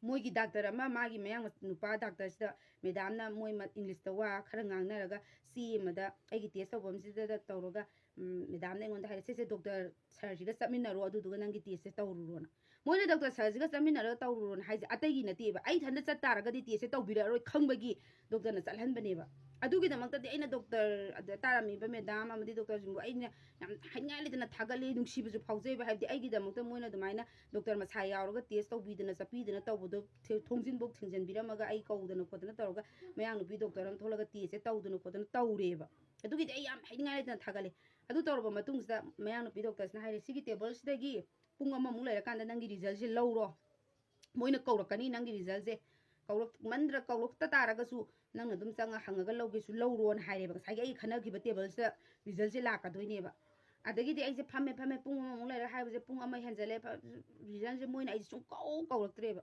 ꯃꯣꯏꯒꯤ ꯗꯥꯛꯇꯔ ꯑꯃ, ꯃꯥꯒꯤ ꯃꯌꯥꯡ ꯅꯨꯄꯥ ꯗꯥꯛꯇꯔꯁꯤꯗ ꯃꯦꯗꯥꯝꯅ ꯃꯣꯏ ꯃ-, ꯏꯪꯂꯤꯁꯇ ꯋꯥ ꯈꯔ ꯉꯥꯡꯅꯔꯒ ꯆꯦ ꯑꯃꯗ ꯑꯩꯒꯤ ꯇꯦꯁ ꯇꯧꯐꯝꯁꯤꯗ ꯇꯧꯔꯒ, ꯎꯝ, ꯃꯦꯗꯥꯝꯅ ꯑꯩꯉꯣꯟꯗ ꯍꯥꯏꯔꯦ, "ꯁꯦ, ꯁꯦ, ꯗꯣꯛꯇꯔ ꯁꯔꯁꯤꯒ ꯆꯠꯃꯤꯟꯅꯔꯣ, ꯑꯗꯨꯗꯨꯒ ꯅꯪꯒꯤ ꯇꯦꯁꯁꯦ ꯇꯧꯔꯨꯔꯣꯅ"꯫ ꯃꯣꯏꯅ ꯗꯣꯛꯇꯔ ꯁꯔꯁꯤꯒ ꯆꯠꯃꯤꯟꯅꯔꯒ ꯇꯧꯔꯨꯔꯣꯅ ꯍꯥꯏꯁꯦ ꯑꯇꯩꯒꯤ ꯅꯠꯇꯦꯕ, ꯑꯩ ꯏꯊꯟꯇ ꯆꯠ ꯇꯥꯔꯒꯗꯤ ꯇꯦꯁꯁꯦ ꯇꯧꯕꯤꯔꯛꯑꯔꯣꯏ ꯈꯪꯕꯒꯤ ꯗꯣꯛꯇꯔꯅ ꯆꯠꯍꯟꯕꯅꯦꯕ꯫ ꯑꯗꯨꯒꯤꯗꯃꯛꯇꯗꯤ ꯑꯩꯅ ꯗꯣꯛꯇꯔ ꯑꯗ ꯇꯥꯔꯝꯃꯤꯕ ꯃꯦꯗꯥꯝ ꯑꯃꯗꯤ ꯗꯣꯛꯇꯔꯁꯤꯡꯕꯨ ꯑꯩꯅ ꯌꯥꯝ ꯍꯥꯏꯅꯤꯡꯉꯥꯏ ꯂꯩꯇꯅ ꯊꯥꯒꯠꯂꯤ, ꯅꯨꯡꯁꯤꯕꯁꯨ ꯐꯥꯎꯖꯩꯕ꯫ ꯍꯥꯏꯕꯗꯤ ꯑꯩꯒꯤꯗꯃꯛꯇ ꯃꯣꯏꯅ ꯑꯗꯨꯃꯥꯏꯅ ꯗꯣꯛꯇꯔ ꯃꯁꯥ ꯌꯥꯎꯔꯒ ꯇꯦꯁ ꯇꯧꯕꯤꯗꯅ ꯆꯠꯄꯤꯗꯅ ꯇꯧꯕꯗꯣ ꯊꯦ-, ꯊꯣꯡꯖꯤꯟꯐꯧ ꯊꯤꯡꯖꯤꯟꯕꯤꯔꯝꯃꯒ ꯑꯩ ꯀꯧꯗꯅ ꯈꯣꯠꯇꯅ ꯇꯧꯔꯒ ꯃꯌꯥꯡ ꯅꯨꯄꯤ ꯗꯣꯛꯇꯔ ꯑꯃ ꯊꯣꯛꯂꯒ ꯇꯦꯁꯁꯦ ꯇꯧꯗꯅ ꯈꯣꯠꯇꯅ ꯇꯧꯔꯦꯕ꯫ ꯑꯗꯨꯒꯤꯗꯤ ꯑꯩ ꯌꯥꯝ ꯍꯥꯏꯅꯤꯡꯉꯥꯏ ꯂꯩꯇꯅ ꯊꯥꯒꯠꯂꯤ꯫ ꯑꯗꯨ ꯇꯧꯔꯕ ꯃꯇꯨꯡꯁꯤꯗ ꯃꯌꯥꯡ ꯅꯨꯄꯤ ꯗꯣꯛꯇꯔꯁꯤꯅ ꯍꯥꯏꯔꯦ, "ꯁꯤꯒꯤ ꯇꯦꯕꯜꯁꯤꯗꯒꯤ ꯄꯨꯡ ꯑꯃꯃꯨꯛ ꯂꯩꯔꯀꯥꯟꯗ ꯅꯪꯒꯤ ꯔꯤꯖꯜꯁꯦ ꯂꯧꯔꯣ꯫ ꯃꯣꯏꯅ ꯀꯧꯔꯛꯀꯅꯤ ꯅꯪꯒꯤ ꯔꯤꯖꯜꯁꯦ꯫ ꯀꯧꯔꯛꯃꯟꯗ꯭ꯔ-, ꯀꯧꯔꯛꯇ ꯇꯥꯔꯒꯁꯨ ꯅꯪꯅ ꯑꯗꯨꯝ ꯆꯪꯉ ꯍꯪꯉꯒ ꯂꯧꯒꯦꯁꯨ ꯂꯧꯔꯣꯅ" ꯍꯥꯏꯔꯦꯕ꯫ ꯉꯁꯥꯏꯒꯤ ꯑꯩ ꯈꯟꯅꯈꯤꯕ ꯇꯦꯕꯜꯁꯤꯗ ꯔꯤꯖꯜꯁꯦ ꯂꯥꯛꯀꯗꯣꯏꯅꯦꯕ꯫ ꯑꯗꯒꯤꯗꯤ ꯑꯩꯁꯦ ꯐꯝꯃꯦ, ꯐꯝꯃꯦ, ꯄꯨꯡ ꯑꯃꯃꯨꯛ ꯂꯩꯔ ꯍꯥꯏꯕꯁꯦ ꯄꯨꯡ ꯑꯃ ꯍꯦꯟꯖꯜꯂꯦ꯫ ꯐ-, ꯔꯤꯖꯜꯁꯦ ꯃꯣꯏꯅ ꯑꯩꯁꯦ ꯁꯨꯡꯀꯧ ꯀꯧꯔꯛꯇ꯭ꯔꯦꯕ꯫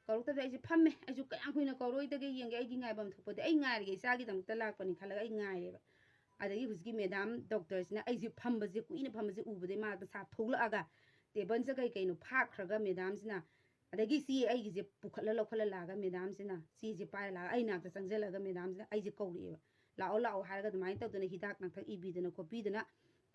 ꯀꯧꯔꯛꯇꯕꯗ ꯑꯩꯁꯦ ꯐꯝꯃꯦ꯫ ꯑꯩꯁꯨ ꯀꯌꯥꯝ ꯀꯨꯏꯅ ꯀꯧꯔꯣꯏꯗꯒꯦ ꯌꯦꯡꯒꯦ, ꯑꯩꯒꯤ ꯉꯥꯏꯐꯝ ꯊꯣꯛꯄꯗꯤ ꯑꯩ ꯉꯥꯏꯔꯒꯦ, ꯏꯆꯥꯒꯤꯗꯃꯛꯇ ꯂꯥꯛꯄꯅꯤ ꯈꯜꯂꯒ ꯑꯩ ꯉꯥꯏꯔꯦꯕ꯫ ꯑꯗꯒꯤ ꯍꯧꯖꯤꯛꯀꯤ ꯃꯦꯗꯥꯝ ꯗꯣꯛꯇꯔꯁꯤꯅ ꯑꯩꯁꯦ ꯐꯝꯕꯁꯦ, ꯀꯨꯏꯅ ꯐꯝꯕꯁꯦ ꯎꯕꯗꯩ ꯃꯥ ꯃꯁꯥ ꯊꯣꯛꯂꯛꯑꯒ ꯇꯦꯕꯜꯁꯦ ꯀꯩ ꯀꯩꯅꯣ ꯐꯥꯛꯈ꯭ꯔꯒ ꯃꯦꯗꯥꯝꯁꯤꯅ, ꯑꯗꯒꯤ ꯆꯦ ꯑꯩꯒꯤꯁꯦ ꯄꯨꯈꯠꯂ ꯂꯧꯈꯠꯂ ꯂꯥꯛꯑꯒ ꯃꯦꯗꯥꯝꯁꯤꯅ ꯆꯦꯁꯦ ꯄꯥꯏꯔ ꯂꯥꯛꯑꯒ ꯑꯩ ꯅꯥꯛꯇ ꯆꯪꯁꯤꯜꯂꯒ ꯃꯦꯗꯥꯝꯁꯤꯅ ꯑꯩꯁꯦ ꯀꯧꯔꯛꯑꯦꯕ꯫ "ꯂꯥꯛꯑꯣ, ꯂꯥꯛꯑꯣ" ꯍꯥꯏꯔꯒ ꯑꯗꯨꯃꯥꯏꯅ ꯇꯧꯗꯅ ꯍꯤꯗꯥꯛ ꯂꯥꯡꯊꯛ ꯏꯕꯤꯗꯅ ꯈꯣꯠꯄꯤꯗꯅ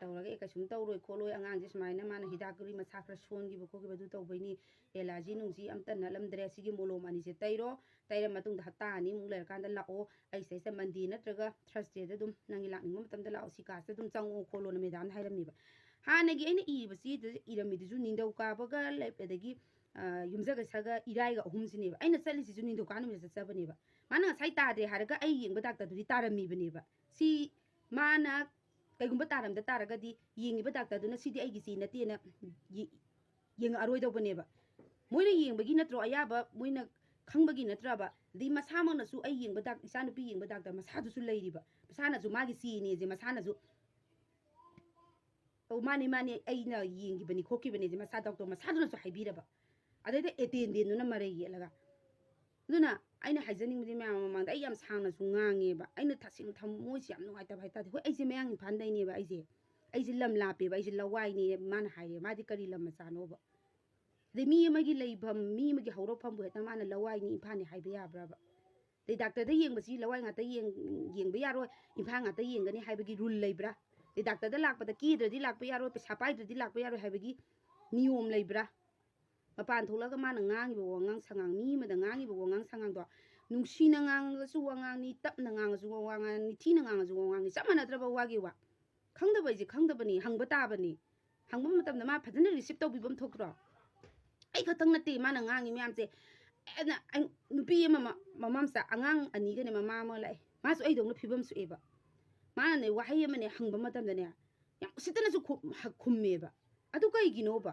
ꯇꯧꯔꯒ, "ꯑꯦ, ꯀꯩꯁꯨꯝ ꯇꯧꯔꯣꯏ ꯈꯣꯠꯂꯣꯏ, ꯑꯉꯥꯡꯁꯦ ꯁꯨꯃꯥꯏꯅ ꯃꯥꯅ ꯍꯤꯗꯥꯛ ꯒꯨꯂꯤ ꯃꯁꯥ ꯈꯔ ꯁꯣꯟꯈꯤꯕ ꯈꯣꯠꯈꯤꯕ ꯑꯗꯨ ꯇꯧꯕꯩꯅꯤ, ꯑꯦꯂꯔꯖꯤ ꯅꯨꯡꯖꯤ ꯑꯝꯇ ꯅꯠꯂꯝꯗ꯭ꯔꯦ, ꯁꯤꯒꯤ ꯃꯣꯂꯣꯝ ꯑꯅꯤꯁꯦ ꯇꯩꯔꯣ, ꯇꯩꯔ ꯃꯇꯨꯡꯗ ꯍꯞꯇꯥ ꯑꯅꯤꯃꯨꯛ ꯂꯩꯔꯀꯥꯟꯗ ꯂꯥꯛꯑꯣ, ꯑꯩ ꯁꯤꯗꯩꯁꯤꯗ ꯃꯟꯗꯦ ꯅꯠꯇ꯭ꯔꯒ ꯊꯔꯁꯗꯦꯗ ꯑꯗꯨꯝ ꯅꯪꯒꯤ ꯂꯥꯛꯅꯤꯡꯕ ꯃꯇꯝꯗ ꯂꯥꯛꯑꯣ, ꯁꯤ ꯀꯥꯁꯤꯗ ꯑꯗꯨꯝ ꯆꯪꯉꯛꯑꯣ" ꯈꯣꯠꯂꯣꯅ ꯃꯦꯗꯥꯝꯅ ꯍꯥꯏꯔꯝꯃꯦꯕ꯫ ꯍꯥꯟꯅꯒꯤ ꯑꯩꯅ ꯏꯔꯤꯕ ꯆꯦꯗꯨꯗ ꯏꯔꯝꯃꯤꯗꯨꯁꯨ ꯅꯤꯡꯊꯧꯀꯥꯕꯒ ꯂꯩ-, ꯑꯗꯒꯤ, ꯑ, ꯌꯨꯝꯖꯀꯩꯁꯒ ꯏꯔꯥꯏꯒ ꯑꯍꯨꯝꯁꯤꯅꯦꯕ꯫ ꯑꯩꯅ ꯆꯠꯂꯤꯁꯤꯁꯨ ꯅꯤꯡꯊꯧꯀꯥ ꯅꯨꯃꯤꯠꯇ ꯆꯠꯆꯕꯅꯦꯕ꯫ ꯃꯥꯅ ꯉꯁꯥꯏ ꯇꯥꯗ꯭ꯔꯦ ꯍꯥꯏꯔꯒ ꯑꯩ ꯌꯦꯡꯕ ꯗꯥꯛꯇꯔꯗꯨꯗꯤ ꯇꯥꯔꯝꯃꯤꯕꯅꯦꯕ꯫ ꯁꯤ ꯃꯥꯅ ꯀꯩꯒꯨꯝꯕ ꯇꯥꯔꯝꯗ ꯇꯥꯔꯒꯗꯤ ꯌꯦꯡꯉꯤꯕ ꯗꯥꯛꯇꯔꯗꯨꯅ ꯁꯤꯗꯤ ꯑꯩꯒꯤ ꯆꯦ ꯅꯠꯇꯦꯅ ꯌꯦ-, ꯌꯦꯡꯉꯛꯑꯔꯣꯏꯗꯧꯕꯅꯦꯕ꯫ ꯃꯣꯏꯅ ꯌꯦꯡꯕꯒꯤ ꯅꯠꯇ꯭ꯔꯣ ꯑꯌꯥꯕ, ꯃꯣꯏꯅ ꯈꯪꯕꯒꯤ ꯅꯠꯇ꯭ꯔꯕ? ꯑꯗꯩ ꯃꯁꯥꯃꯛꯅꯁꯨ ꯑꯩ ꯌꯦꯡꯕ ꯗꯥꯛ-, ꯏꯆꯥꯅꯨꯄꯤ ꯌꯦꯡꯕ ꯗꯥꯛꯇꯔ ꯃꯁꯥꯗꯨꯁꯨ ꯂꯩꯔꯤꯕ, ꯃꯁꯥꯅꯁꯨ ꯃꯥꯒꯤ ꯆꯦꯅꯦꯁꯦ ꯃꯁꯥꯅꯁꯨ, "ꯑꯧ, ꯃꯥꯅꯦ, ꯃꯥꯅꯦ, ꯑꯩꯅ ꯌꯦꯡꯈꯤꯕꯅꯤ ꯈꯣꯠꯈꯤꯕꯅꯦꯁꯦ" ꯃꯁꯥ ꯗꯥꯛꯇꯔ ꯃꯁꯥꯗꯨꯅꯁꯨ ꯍꯥꯏꯕꯤꯔꯕ꯫ ꯑꯗꯩꯗ ꯑꯦꯇꯦꯟꯗꯦꯟꯗꯨꯅ ꯃꯔꯩ ꯌꯦꯠꯂꯒ꯫ ꯑꯗꯨꯅ ꯑꯩꯅ ꯍꯥꯏꯖꯅꯤꯡꯕꯗꯤ ꯃꯌꯥꯝ ꯃꯃꯥꯡꯗ ꯑꯩ ꯌꯥꯝ ꯁꯥꯡꯅꯁꯨ ꯉꯥꯡꯉꯦꯕ꯫ ꯑꯩꯅ ꯇꯁꯦꯡꯅ ꯊꯃꯣꯏꯁꯦ ꯌꯥꯝ ꯅꯨꯡꯉꯥꯏꯇꯕ ꯍꯥꯏꯇꯥꯔꯦ꯫ ꯍꯣꯏ, ꯑꯩꯁꯦ ꯃꯌꯥꯡ ꯏꯝꯐꯥꯜꯗꯩꯅꯦꯕ, ꯑꯩꯁꯦ, ꯑꯩꯁꯦ ꯂꯝ ꯂꯥꯞꯄꯦꯕ, ꯑꯩꯁꯦ ꯂꯋꯥꯏꯅꯦ꯫ ꯃꯥꯅ ꯍꯥꯏꯔꯦ, "ꯃꯥꯗꯤ ꯀꯔꯤ ꯂꯝ ꯃꯆꯥꯅꯣꯕ?" ꯑꯗꯩ ꯃꯤ ꯑꯃꯒꯤ ꯂꯩꯐꯝ, ꯃꯤ ꯑꯃꯒꯤ ꯍꯧꯔꯛꯐꯝꯕꯨ ꯍꯦꯛꯇ ꯃꯥꯅ ꯂꯋꯥꯏꯅꯤ, ꯏꯝꯐꯥꯜꯅꯤ ꯍꯥꯏꯕ ꯌꯥꯕ꯭ꯔꯕ? ꯑꯗꯩ ꯗꯥꯛꯇꯔꯗ ꯌꯦꯡꯕꯁꯤ ꯂꯋꯥꯏ ꯉꯥꯛꯇ ꯌꯦꯡ-, ꯌꯦꯡꯕ ꯌꯥꯔꯣꯏ, ꯏꯝꯐꯥꯜ ꯉꯥꯛꯇ ꯌꯦꯡꯒꯅꯤ ꯍꯥꯏꯕꯒꯤ ꯔꯨꯜ ꯂꯩꯕ꯭ꯔꯥ? ꯑꯗꯩ ꯗꯥꯛꯇꯔꯗ ꯂꯥꯛꯄꯗ ꯀꯦꯗ꯭ꯔꯗꯤ ꯂꯥꯛꯄ ꯌꯥꯔꯣꯏ, ꯄꯩꯁꯥ ꯄꯥꯏꯗ꯭ꯔꯗꯤ ꯂꯥꯛꯄ ꯌꯥꯔꯣꯏ ꯍꯥꯏꯕꯒꯤ ꯅꯤꯌꯣꯝ ꯂꯩꯕ꯭ꯔꯥ? ꯃꯄꯥꯟ ꯊꯣꯛꯂꯒ ꯃꯥꯅ ꯉꯥꯡꯉꯤꯕ ꯋꯥꯉꯥꯡ ꯁꯉꯥꯡ, ꯃꯤ ꯑꯃꯗ ꯉꯥꯡꯉꯤꯕ ꯋꯥꯉꯥꯡ ꯁꯉꯥꯡꯗꯣ, ꯅꯨꯡꯁꯤꯅ ꯉꯥꯡꯉꯒꯁꯨ ꯋꯥꯉꯥꯡꯅꯤ, ꯇꯞꯅ ꯉꯥꯡꯉꯁꯨ ꯋꯥꯉꯥꯡꯅꯤ, ꯊꯤꯅ ꯉꯥꯡꯉꯁꯨ ꯋꯥꯉꯥꯡꯅꯤ, ꯆꯞ ꯃꯥꯟꯅꯗ꯭ꯔꯕ ꯋꯥꯒꯤ ꯋꯥ? ꯈꯪꯗꯕ ꯍꯥꯏꯁꯦ ꯈꯪꯗꯕꯅꯤ, ꯍꯪꯕ ꯇꯥꯕꯅꯤ꯫ ꯍꯪꯕ ꯃꯇꯝꯗ ꯃꯥ ꯐꯖꯅ ꯔꯤꯁꯤꯞ ꯇꯧꯕꯤꯕꯝ ꯊꯣꯛꯇ꯭ꯔꯣ? ꯑꯩ ꯈꯛꯇꯪ ꯅꯠꯇꯦ ꯃꯥꯅ ꯉꯥꯡꯉꯤ ꯃꯌꯥꯝꯁꯦ꯫ ꯑꯩꯅ, ꯑꯩ, ꯅꯨꯄꯤ ꯑꯃ ꯃ-, ꯃꯃꯥ ꯃꯆꯥ ꯑꯉꯥꯡ ꯑꯅꯤꯒꯅꯦ ꯃꯃꯥ ꯑꯃ ꯂꯥꯛꯑꯦ꯫ ꯃꯥꯁꯨ ꯑꯩꯗꯧꯅ ꯐꯤꯕꯝ ꯁꯣꯛꯑꯦꯕ꯫ ꯃꯥꯅꯅꯦ ꯋꯥꯍꯩ ꯑꯃꯅꯦ ꯍꯪꯕ ꯃꯇꯝꯗꯅꯦ ꯌꯥꯝ ꯎꯁꯤꯠꯇꯅꯁꯨ ꯈꯨꯝ-, ꯍ-, ꯈꯨꯝꯃꯦꯕ꯫ ꯑꯗꯨ ꯀꯩꯒꯤꯅꯣꯕ?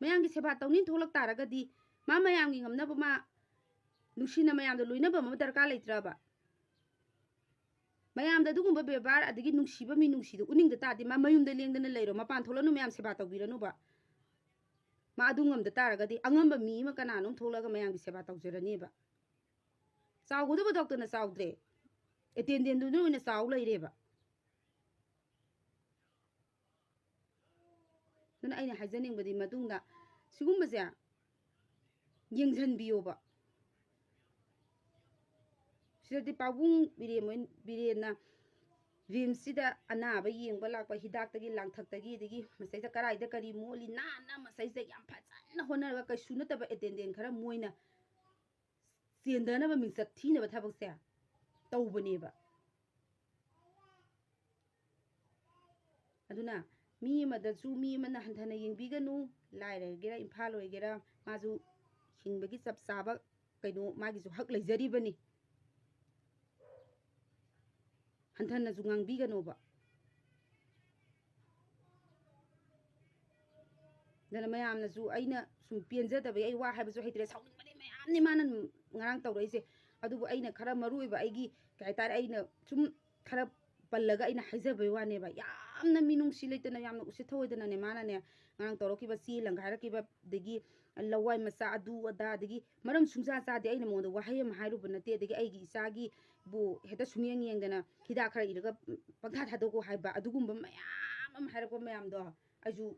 ꯃꯌꯥꯝꯒꯤ ꯁꯦꯕꯥ ꯇꯧꯅꯤꯅ ꯊꯣꯛꯂꯛ ꯇꯥꯔꯒꯗꯤ ꯃꯥ ꯃꯌꯥꯝꯒꯤ ꯉꯝꯅꯕ ꯃꯥ ꯅꯨꯡꯁꯤꯅ ꯃꯌꯥꯝꯗ ꯂꯣꯏꯅꯕ ꯑꯃ ꯗꯔꯀꯥꯔ ꯂꯩꯇ꯭ꯔꯕ? ꯃꯌꯥꯝꯗ ꯑꯗꯨꯒꯨꯝꯕ ꯕꯦꯕꯥꯔ ꯑꯗꯒꯤ ꯅꯨꯡꯁꯤꯕ ꯃꯤꯅꯨꯡꯁꯤꯗꯣ ꯎꯠꯅꯤꯡꯗ ꯇꯥꯔꯗꯤ ꯃꯥ ꯃꯌꯨꯝꯗ ꯂꯦꯡꯗꯅ ꯂꯩꯔꯣ, ꯃꯄꯥꯟ ꯊꯣꯛꯂꯛꯅꯨ, ꯃꯌꯥꯝ ꯁꯦꯕꯥ ꯇꯧꯕꯤꯔꯅꯨꯕ꯫ ꯃꯥ ꯑꯗꯨ ꯉꯝꯗ ꯇꯥꯔꯒꯗꯤ ꯑꯉꯝꯕ ꯃꯤ ꯑꯃ ꯀꯅꯥꯅꯣꯝ ꯊꯣꯛꯂꯛꯑꯒ ꯃꯌꯥꯝꯒꯤ ꯁꯦꯕꯥ ꯇꯧꯖꯔꯅꯦꯕ꯫ ꯆꯥꯎꯒꯗꯕ ꯗꯣꯛꯇꯔꯅ ꯆꯥꯎꯗ꯭ꯔꯦ, ꯑꯦꯇꯦꯟꯗꯦꯟꯗꯨꯅ ꯑꯣꯏꯅ ꯆꯥꯎ ꯂꯩꯔꯦꯕ꯫ ꯑꯗꯨꯅ ꯑꯩꯅ ꯍꯥꯏꯖꯅꯤꯡꯕꯗꯤ ꯃꯇꯨꯡꯗ ꯁꯤꯒꯨꯝꯕꯁꯦ ꯌꯦꯡꯁꯤꯟꯕꯤꯌꯣꯕ꯫ ꯁꯤꯗꯗꯤ ꯄꯥꯕꯨꯡ ꯕꯤꯔꯦꯟ ꯍꯣꯏ-, ꯕꯤꯔꯦꯟꯅ ꯔꯤꯝꯁꯁꯤꯗ ꯑꯅꯥꯕ ꯌꯦꯡꯕ ꯂꯥꯛꯄ ꯍꯤꯗꯥꯛꯇꯒꯤ ꯂꯥꯡꯊꯛꯇꯒꯤ ꯑꯗꯒꯤ ꯃꯁꯩꯗ ꯀꯔꯥꯏꯗ ꯀꯔꯤ ꯃꯣꯠꯂꯤ ꯅꯥꯟꯅ ꯃꯁꯩꯁꯤꯗ ꯌꯥꯝ ꯐꯖꯅ ꯍꯣꯠꯅꯔꯒ ꯀꯩꯁꯨ ꯅꯠꯇꯕ ꯑꯦꯇꯦꯟꯗꯦꯟ ꯈꯔ ꯃꯣꯏꯅ ꯆꯦꯟꯗꯅꯕ ꯃꯤꯡꯆꯠ ꯊꯤꯅꯕ ꯊꯕꯛꯁꯦ ꯇꯧꯕꯅꯦꯕ꯫ ꯑꯗꯨꯅ ꯃꯤ ꯑꯃꯗꯁꯨ ꯃꯤ ꯑꯃꯅ ꯍꯟꯊꯅ ꯌꯦꯡꯕꯤꯒꯅꯨ꯫ ꯂꯥꯏꯔꯒꯦꯔꯥ, ꯏꯝꯐꯥꯜ ꯑꯣꯏꯒꯦꯔꯥ, ꯃꯥꯁꯨ ꯍꯤꯡꯕꯒꯤ ꯆꯞ ꯆꯥꯕ ꯀꯩꯅꯣ, ꯃꯥꯒꯤꯁꯨ ꯍꯛ ꯂꯩꯖꯔꯤꯕꯅꯤ꯫ ꯍꯟꯊꯅꯁꯨ ꯉꯥꯡꯕꯤꯒꯅꯣꯕ꯫ ꯑꯗꯨꯅ ꯃꯌꯥꯝꯅꯁꯨ, ꯑꯩꯅ ꯁꯨꯝ ꯄꯦꯟꯖꯗꯕꯒꯤ ꯑꯩ ꯋꯥ ꯍꯥꯏꯕꯁꯨ ꯍꯩꯇ꯭ꯔꯦ, ꯁꯥꯎꯅꯤꯡꯕꯗꯤ ꯃꯌꯥꯝꯅꯤ ꯃꯥꯅ ꯉꯔꯥꯡ ꯇꯧꯔꯛꯏꯁꯦ꯫ ꯑꯗꯨꯕꯨ ꯑꯩꯅ ꯈꯔ ꯃꯔꯨ ꯑꯣꯏꯕ, ꯑꯩꯒꯤ ꯀꯩ ꯍꯥꯏꯇꯥꯔꯦ, ꯑꯩꯅ ꯁꯨꯝ ꯈꯔ ꯄꯜꯂꯒ ꯑꯩꯅ ꯍꯥꯏꯖꯕꯩ ꯋꯥꯅꯦꯕ꯫ ꯌꯥꯝꯅ ꯃꯤꯅꯨꯡꯁꯤ ꯂꯩꯇꯅ, ꯌꯥꯝꯅ ꯎꯁꯤꯠ ꯊꯑꯣꯏꯗꯅꯅꯦ ꯃꯥꯅꯅꯦ ꯉꯔꯥꯡ ꯇꯧꯔꯛꯈꯤꯕ, ꯆꯦ ꯂꯪꯒꯥꯏꯔꯛꯈꯤꯕ, ꯑꯗꯒꯤ ꯂꯋꯥꯏ ꯃꯆꯥ, ꯑꯗꯨ ꯑꯗꯥ, ꯑꯗꯒꯤ ꯃꯔꯝ ꯁꯨꯡꯆꯥ ꯆꯥꯗꯦ꯫ ꯑꯩꯅ ꯃꯉꯣꯟꯗ ꯋꯥꯍꯩ ꯑꯃ ꯍꯥꯏꯔꯨꯕ ꯅꯠꯇꯦ, ꯑꯗꯒꯤ ꯑꯩꯒꯤ ꯏꯆꯥꯒꯤꯕꯨ ꯍꯦꯛꯇ ꯁꯨꯡꯌꯦꯡ ꯌꯦꯡꯗꯅ ꯍꯤꯗꯥꯛ ꯈꯔ ꯏꯔꯒ ꯄꯪꯊꯥ ꯊꯥꯗꯣꯛꯀꯣ ꯍꯥꯏꯕ, ꯑꯗꯨꯒꯨꯝꯕ ꯃꯌꯥꯝ ꯑꯃ ꯍꯥꯏꯔꯛꯄ ꯃꯌꯥꯝꯗꯣ ꯑꯩꯁꯨ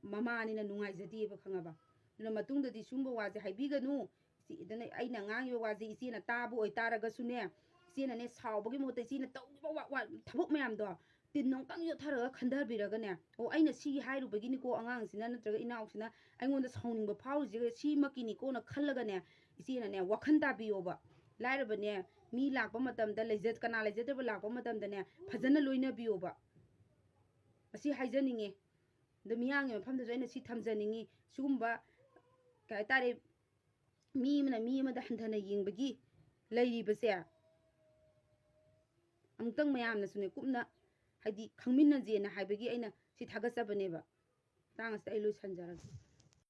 ꯃꯃꯥꯅꯤꯅ ꯅꯨꯡꯉꯥꯏꯖꯗꯦꯕ, ꯈꯪꯉꯕ? ꯑꯗꯨꯅ ꯃꯇꯨꯡꯗꯗꯤ ꯁꯨꯝꯕ ꯋꯥꯁꯦ ꯍꯥꯏꯕꯤꯒꯅꯨ꯫ ꯏꯆꯦ, ꯑꯗꯨꯅ ꯑꯩꯅ ꯉꯥꯡꯉꯤꯕ ꯋꯥꯁꯦ ꯏꯆꯦꯅ ꯇꯥꯕ ꯑꯣꯏꯇꯥꯔꯒꯁꯨꯅꯦ, ꯏꯆꯦꯅꯅꯦ ꯁꯥꯎꯕꯒꯤ ꯃꯍꯨꯠꯇ ꯏꯆꯦꯅ ꯇꯧꯔꯤꯕ ꯋꯥ-, ꯋꯥ-, ꯊꯕꯛ ꯃꯌꯥꯝꯗꯣ ꯇꯤꯟ ꯑꯃꯨꯛꯇꯪ ꯌꯣꯠꯊꯔꯒ ꯈꯟꯊꯕꯤꯔꯒꯅꯦ, "ꯑꯣ, ꯑꯩꯅ ꯁꯤ ꯍꯥꯏꯔꯨꯕꯒꯤꯅꯤꯀꯣ ꯑꯉꯥꯡꯁꯤꯅ ꯅꯠꯇ꯭ꯔꯒ ꯏꯅꯥꯎꯁꯤꯅ ꯑꯩꯉꯣꯟꯗ ꯁꯥꯎꯅꯤꯡꯕ ꯐꯥꯎꯔꯤꯁꯦ ꯁꯤꯃꯛꯀꯤꯅꯤꯀꯣꯅ" ꯈꯜꯂꯒꯅꯦ, ꯏꯆꯦꯅꯅꯦ ꯋꯥꯈꯜ ꯇꯥꯕꯤꯌꯣꯕ꯫ ꯂꯥꯏꯔꯕꯅꯦ, ꯃꯤ ꯂꯥꯛꯄ ꯃꯇꯝꯗ, ꯂꯩꯖ-, ꯀꯅꯥ ꯂꯩꯖꯗꯕ ꯂꯥꯛꯄ ꯃꯇꯝꯗꯅꯦ, ꯐꯖꯅ ꯂꯣꯏꯅꯕꯤꯌꯣꯕ꯫ ꯑꯁꯤ ꯍꯥꯏꯖꯅꯤꯡꯉꯤ꯫ ꯑꯗꯣ ꯃꯤꯌꯥꯝꯒꯤ ꯃꯐꯝꯗꯁꯨ ꯑꯩꯅ ꯁꯤ ꯊꯝꯖꯅꯤꯡꯉꯤ꯫ ꯁꯤꯒꯨꯝꯕ, ꯀꯩ ꯍꯥꯏꯇꯥꯔꯦ, ꯃꯤ ꯑꯃꯅ ꯃꯤ ꯑꯃꯗ ꯍꯟꯊꯅ ꯌꯦꯡꯕꯒꯤ ꯂꯩꯔꯤꯕꯁꯦ, ꯑꯃꯨꯛꯇꯪ ꯃꯌꯥꯝꯅꯁꯨꯅꯦ ꯀꯨꯞꯅ, ꯍꯥꯏꯗꯤ, ꯈꯪꯃꯤꯟꯅꯁꯦꯅ ꯍꯥꯏꯕꯒꯤ ꯑꯩꯅ ꯁꯤ ꯊꯥꯒꯠꯆꯕꯅꯦꯕ꯫ ꯃꯇꯥꯡ ꯑꯁꯤꯗ ꯑꯩ ꯂꯣꯏꯁꯟꯖꯔꯒꯦ꯫